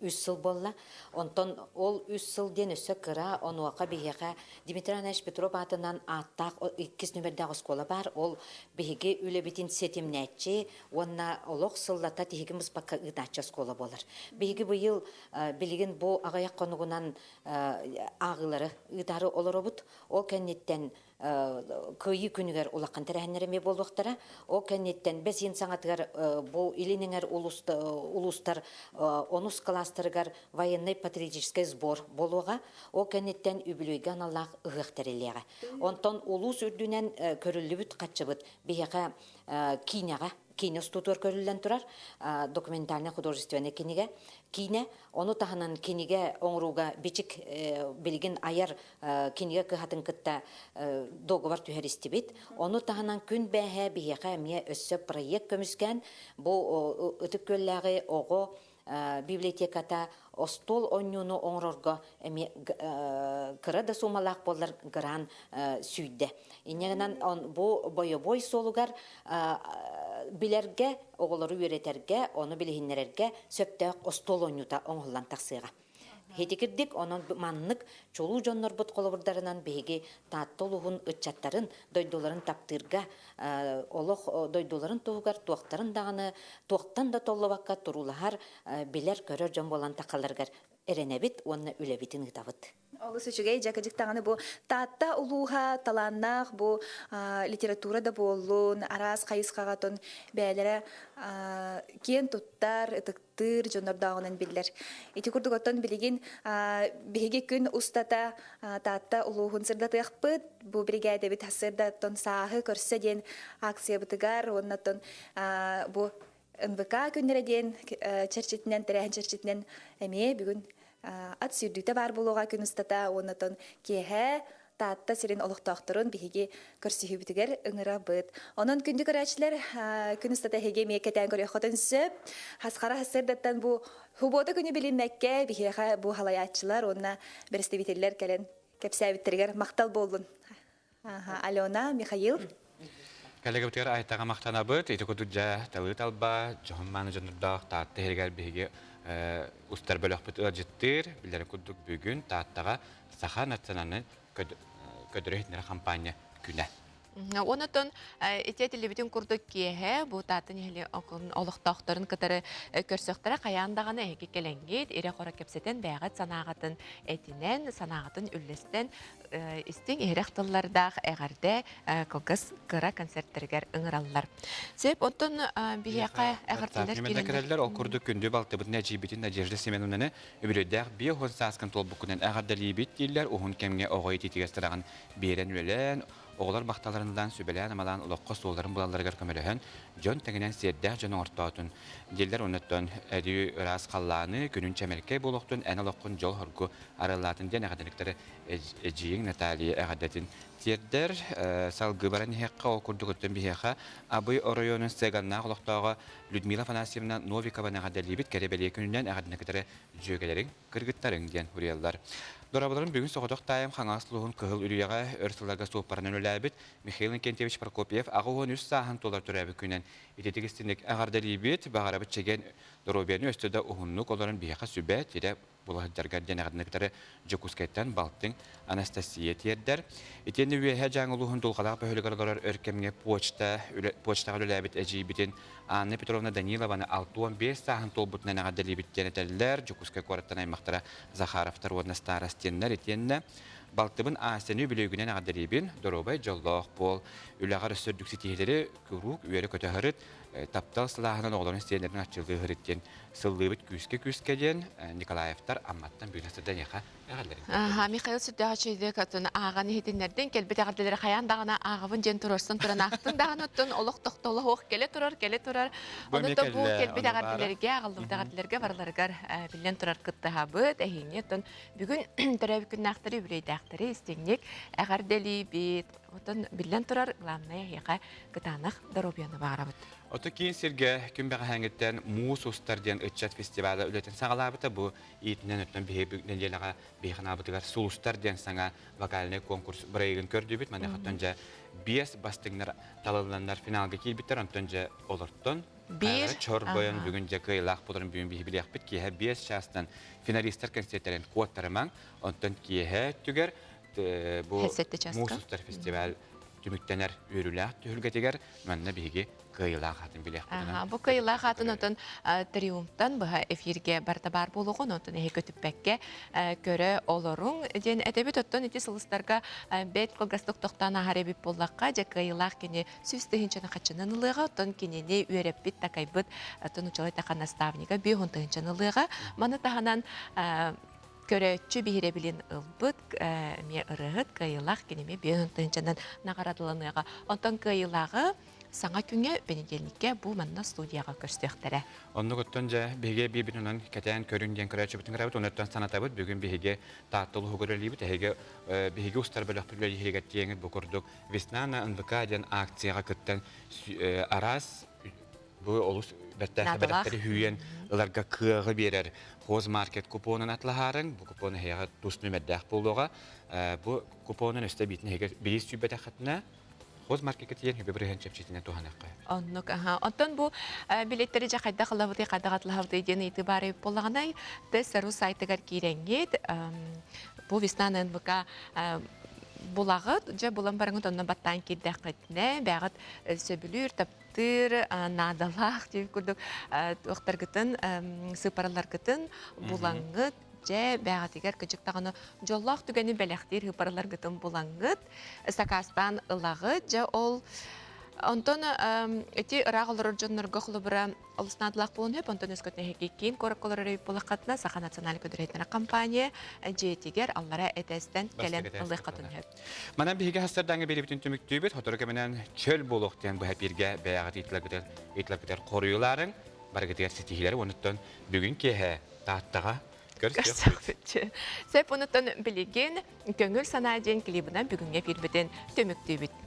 үс сыл буолла. Онтон ол үс сыл диэн өссө кыра, онуоха биһиэхэ Дмитрий Иванович Петров аатынан ааттаах иккис нүмердээх оскуола баар. Ол биһиги үлэбитин ситимнээччи уонна олох сыллата тиһигин быспакка ыытааччы оскуола буолар. Биһиги быйыл билигин бу аҕыйах хонугунан ааҕыылары ыытаары олоробут. Ол кэнниттэн Кыайыы күнүгэр улахан тэрээһиннэр эмиэ буолуохтара. Ол кэнниттэн бэс ыйын саҥатыгар бу Илин эҥэр улуустар онус кылаастарыгар военнай-патриотическай сбор буолуоҕа. Ол кэнниттэн үбүлүөйгэ аналлаах ыһыах тэриллиэҕэ. Онтон улуус үрдүнэн көрүллүбүт хаччыбыт биһиэхэ киинэҕэ киинэ устуутугар көрүллэн турар документальнай художественнай кинигэ киинэ ону таһынан кинигэ оҥорууга бичик билигин айар кинигэ кыһатын кытта договор түһэристибит ону таһынан күн бээһэ биһиэхэ эмиэ өссө проект көмүскээн бу ытык күөллээҕи оҕо библиотеката остуол оонньууну оҥорорго эмиэ кыра да суумалаах буоллар грант сүүйдэ. Инньэ гынан бу бойобуой суолугар билэргэ, оҕолору үөрэтэргэ, ону билиһиннэрэргэ сөптөөх остуол оонньуута оҥоһуллан тахсыаҕа. Һитикирдик онон маннык чулуу дьоннорбут холобурдарынан биһиги Таатта улууһун ыччаттарын дойдуларын таптыырга, олох дойдуларын туһугар туохтарын даҕаны туохтан да толлубакка туруулаһар, билэр-көрөр дьон буолан тахаларыгар эрэнэбит уонна үлэбитин ыытабыт. Олус үчүгэй дьакыдьык даҕаны бу Таатта улууһа талааннаах бу литература да буоллун, араас хайысхаҕа бэйэлэрэ киэн туттар, ытыктыыр дьоннордооҕунан биллэр. Ити курдук оттон билигин биһиги күн устата Таатта улууһун сырдатыахпыт. Бу биригээдэбит сырдаттан сааһы көрсө диэн акциябытыгар уонна оттон бу НВК күннэрэ диэн чэрчитинэн, тэрээһин чэрчитинэн эмиэ бүгүн Ат сүүрдүүтэ баар буолуоҕа күн устата уонна киэһэ Таатта сирин олохтоохторун биһиги көрсүһүүбүтүгэр ыҥырабыт. Онон күндү көрөөччүлэр күн устата эһиги эмиэ кэтээн көрүөххүтүн сөп. Хасхара сырдаттан бу субуота күнү билиммэккэ биһиэхэ бу халайааччылар уонна бэрэстэбиитэллэр кэлэн кэпсээбиттэригэр махтал буоллун. Алена, Михаил. Кэлэгибитигэр Айтаҕа махтанабыт. Ити курдук дьэ талыы талба, дьоһун мааны дьоннордоох Таатта иһигэр биһиги устар бөлөхпүт ыалдьыттыыр. Билэрин курдук бүгүн Тааттаҕа Саха национальнай көдөрө иһитиннэрэр хампаанньа күнэ. Онотон ити этиллибитин курдук киэһэ бу Таатта нэһилиэгин олохтоохторун кытары көрсөхтөрө хайаан даҕаны эһиги кэлэҥҥит ирэ-хоро кэпсэтэн бэйэҕит санааҕытын этинэн, санааҕытын үллэстэн истиҥ иһирэх тыллардаах эҕэрдэ кылгас кыра концерттэригэр ыҥыраллар. Сөп, оттон биһиэхэ эҕэрдэлэр киирэллэр. Ол курдук күндү балтыбытын эдьиийбитин Надежда Семеновнаны үбүлүөйдээх 50 сааскын туолбуккунан эҕэрдэлиибит дииллэр. Уһун кэмҥэ оҕо иитиитигэр сыраҕын биэрэн үлэлээн, оҕолор бахталарынан сүбэлээн-амалаан олоххо суолларын булалларыгар көмөлөһөн, дьон тэҥинэн сиэрдээх дьон оҥортоотун дииллэр. Оннуттан өрүү ыраас халлааны, күнүн чэмэлкэй буолуохтун, эн олоххун дьол-соргу арыаллаатын диэн эҕэрдэликтэрэ эдьиийиҥ Наталья эҕэрдэтин тиэрдэр. Салгыы баран иһиэххэ, ол курдук оттон биһиэхэ Абый оройуонун Сыаганнаах олохтооҕо Людмила Афанасьевна Новикованы эҕэрдэлиибит кэрэ бэлиэ күнүнэн эҕэрдэни кытары дьүөгэлэриҥ, кыргыттарыҥ диэн суруйаллар. Дорооболорун бүгүн соҕотох таайым Хаҥалас улууһун Кыһыл Үрүйэҕэ өр сылларга суоппарынан үлэлээбит Михаил Иннокентьевич Прокопьев 83 сааһын туолар төрөөбүт күнүнэн ититик истиҥник эҕэрдэлиибит. Баҕарабыт чэгиэн доруобуйаны өссө да уһуннук олорон биһиэхэ сүбэ, тирэ була сылдьаргар диэн эҕэрдэни кытары Дьокуускайтан балтыҥ Анастасия тиэрдэр. Итиэннэ Үөһээ Дьааҥы улууһун Дулҕалаах бөһүөлэгэр олорор өр кэмҥэ почта, почтаҕа үлэлээбит эдьиийбитин Анна Петровна Данилованы 65 сааһын туолбутунан эҕэрдэлиибит диэн этэллэр. Дьокуускай куораттан аймахтара Захаровтар уонна Старостиннар итиэннэ балтыбын Асяны үбүлүөйгүнэн эҕэрдэлиибин. Доруобай, дьоллоох буол. Үлэҕэр өссө үрдүк ситиһиилэри куруук үөрэ-көтө сырыт. Таптал сылааһынан оҕолорун сиэннэрин аччылыы сырыт диэн сыллыыбыт күүскэ-күүскэ диэн Николаевтар Амматтан бүгүн сырда эйиэхэ эҕэрдэлэрин Аха, Михаил сүрдээх үчүгэйдик оттон ааҕан иһитиннэрдин, кэлбит эҕэрдэлэри хайаан даҕаны ааҕабын диэн туруорсан туран аахтын даҕаны оттон олох тохтоло суох кэлэ турар, кэлэ турар. Ону то бу кэлбит эҕэрдэлэргэ, аҕаллыбыт эҕэрдэлэргэ барыларыгар биллэн турар кыттыһабыт. Эһиини оттон бүгүн төрөөбүт күннээхтэри, үбүлүөйдээхтэри истиҥник эҕэрдэлиибит. Оттон биллэн турар, главное эһиэхэ кытаанах доруобуйаны баҕарабыт. Ото киин сиргэ күн бэҕэһээҥҥиттэн Муус устар диэн ыччат фестивала үлэтин саҕалаабыта. Бу иитинэн өттөн биһиги нэдиэлэҕэ биһиги ханаабытыгар Сулустар диэн саҥа вокальнай конкурс бырайыгын көрдүбүт. Маныхаттан дьэ биэс бастыҥнар талылланнар финалга киирбиттэр. Онтон дьэ олортон биир чорбойон бүгүн дьэ кыайыылаах буоларын бүгүн биһи билиэхпит. Киэһэ 5 чаастан финалистар концерттэрин куоттарымаҥ. Онтон киэһэ өттүгэр бу Муус устар фестиваль түмүктэнэр үөрүүлээх түһүлгэтигэр манна биһиги кыайыылаах аатын билиэхпитинэн. Бу кыайыылаах аатын отон Триумфтан быһа эфиргэ барыта баар буолуоҕун, онтон эһи көтүппэккэ көрө олоруҥ диэн этэбит. Оттон ити сылыстарга бэт кылгастык тохтоон ааһар эбит буоллахха, дьэ кыайыылаах кини 100 тыһыынчаны хаччынан ылыаҕа, оттон кинини үөрэппит, такайбыт, оттон учуолай тахан наставнига 50 тыһыынчаны ылыаҕа. Маны таһынан көрөөччү биһирэбилин ылбыт эмиэ ырыаһыт кыайыылаах киними 5 тыһыынчанан наҕараадаланыаҕа. Онтон кыайыылааҕы саҥа күҥҥэ бэнидиэнньиккэ бу манна студияҕа көрсүөхтэрэ. Оннук оттон дьэ биһиги биирбит онон кэтээн көрүҥ диэн көрөөччүбүтүн кыраабыт онуттан санатабыт бүгүн биһиги Таатта улууһугар үлэлиибит эһиги биһиги устар бөлөхпүт үлэлииһигэр тиэҥит бу курдук Весна на НВК диэн акцияҕа кыттан араас Бу олус бэртээхэй бэлэхтэри үүйэн ыларга кыаҕы биэрэр Хозмаркет купонун атлаһаарыҥ. Бу купон эһиэхэ тус нүмэрдээх буолуоҕа. Бу купонун өстө биитин эһиги биир сүүйбэтэххитинэ Хозмаркекка тиийэн үбэ бырыһыан чэпчэтинэн туһаныахха. Оннук, аха. Оттон бу билеттэри дьэ хайдах ылабытый, хайдах атлаһабытый диэн ыйытыы баар эбит буоллаҕына, ТСРУ сайтыгар киирэҥҥит, бу Весна НВК булаҕыт, дьэ булан бараҥыт онно баттаан киирдэххитинэ, бэҕит сөбүлүүр, таптыыр, наадалаах диэн курдук туохтаргытын, сыыппараларгытын булаҥҥыт, дьэ бэҕэтигэр кыдьык даҕаны дьоллоох түгэни бэлэхтиир сыыппараларгытын булаҥҥыт, сакаастаан ылаҕыт. Дьэ ол онтон ити ыраах олорор дьоннорго холобура олус наадалаах буолуон сөп. Онтон өскөтүн эһиги киин куоракка олорор эбит буоллаххытына, Саха национальнай көдүрүһэтинэр компания дьиэтигэр аллара этээстэн кэлэн ылыаххытын сөп. Манан биһиги хастардааҥы биэрибитин түмүктүүбүт. Сотору кэминэн чөл буолуох диэн быһа бииргэ бэйэҕит ыйытыларгытыгар хоруйулаарыҥ, барыгытыгар ситиһиилэри уонуттан бүгүн киэһэ Тааттаҕа Көрсүөхпүт. Сөп онуттан билигин Көҥүл санаа диэн клибынан бүгүҥҥэ эфирбитин түмүктүүбүт.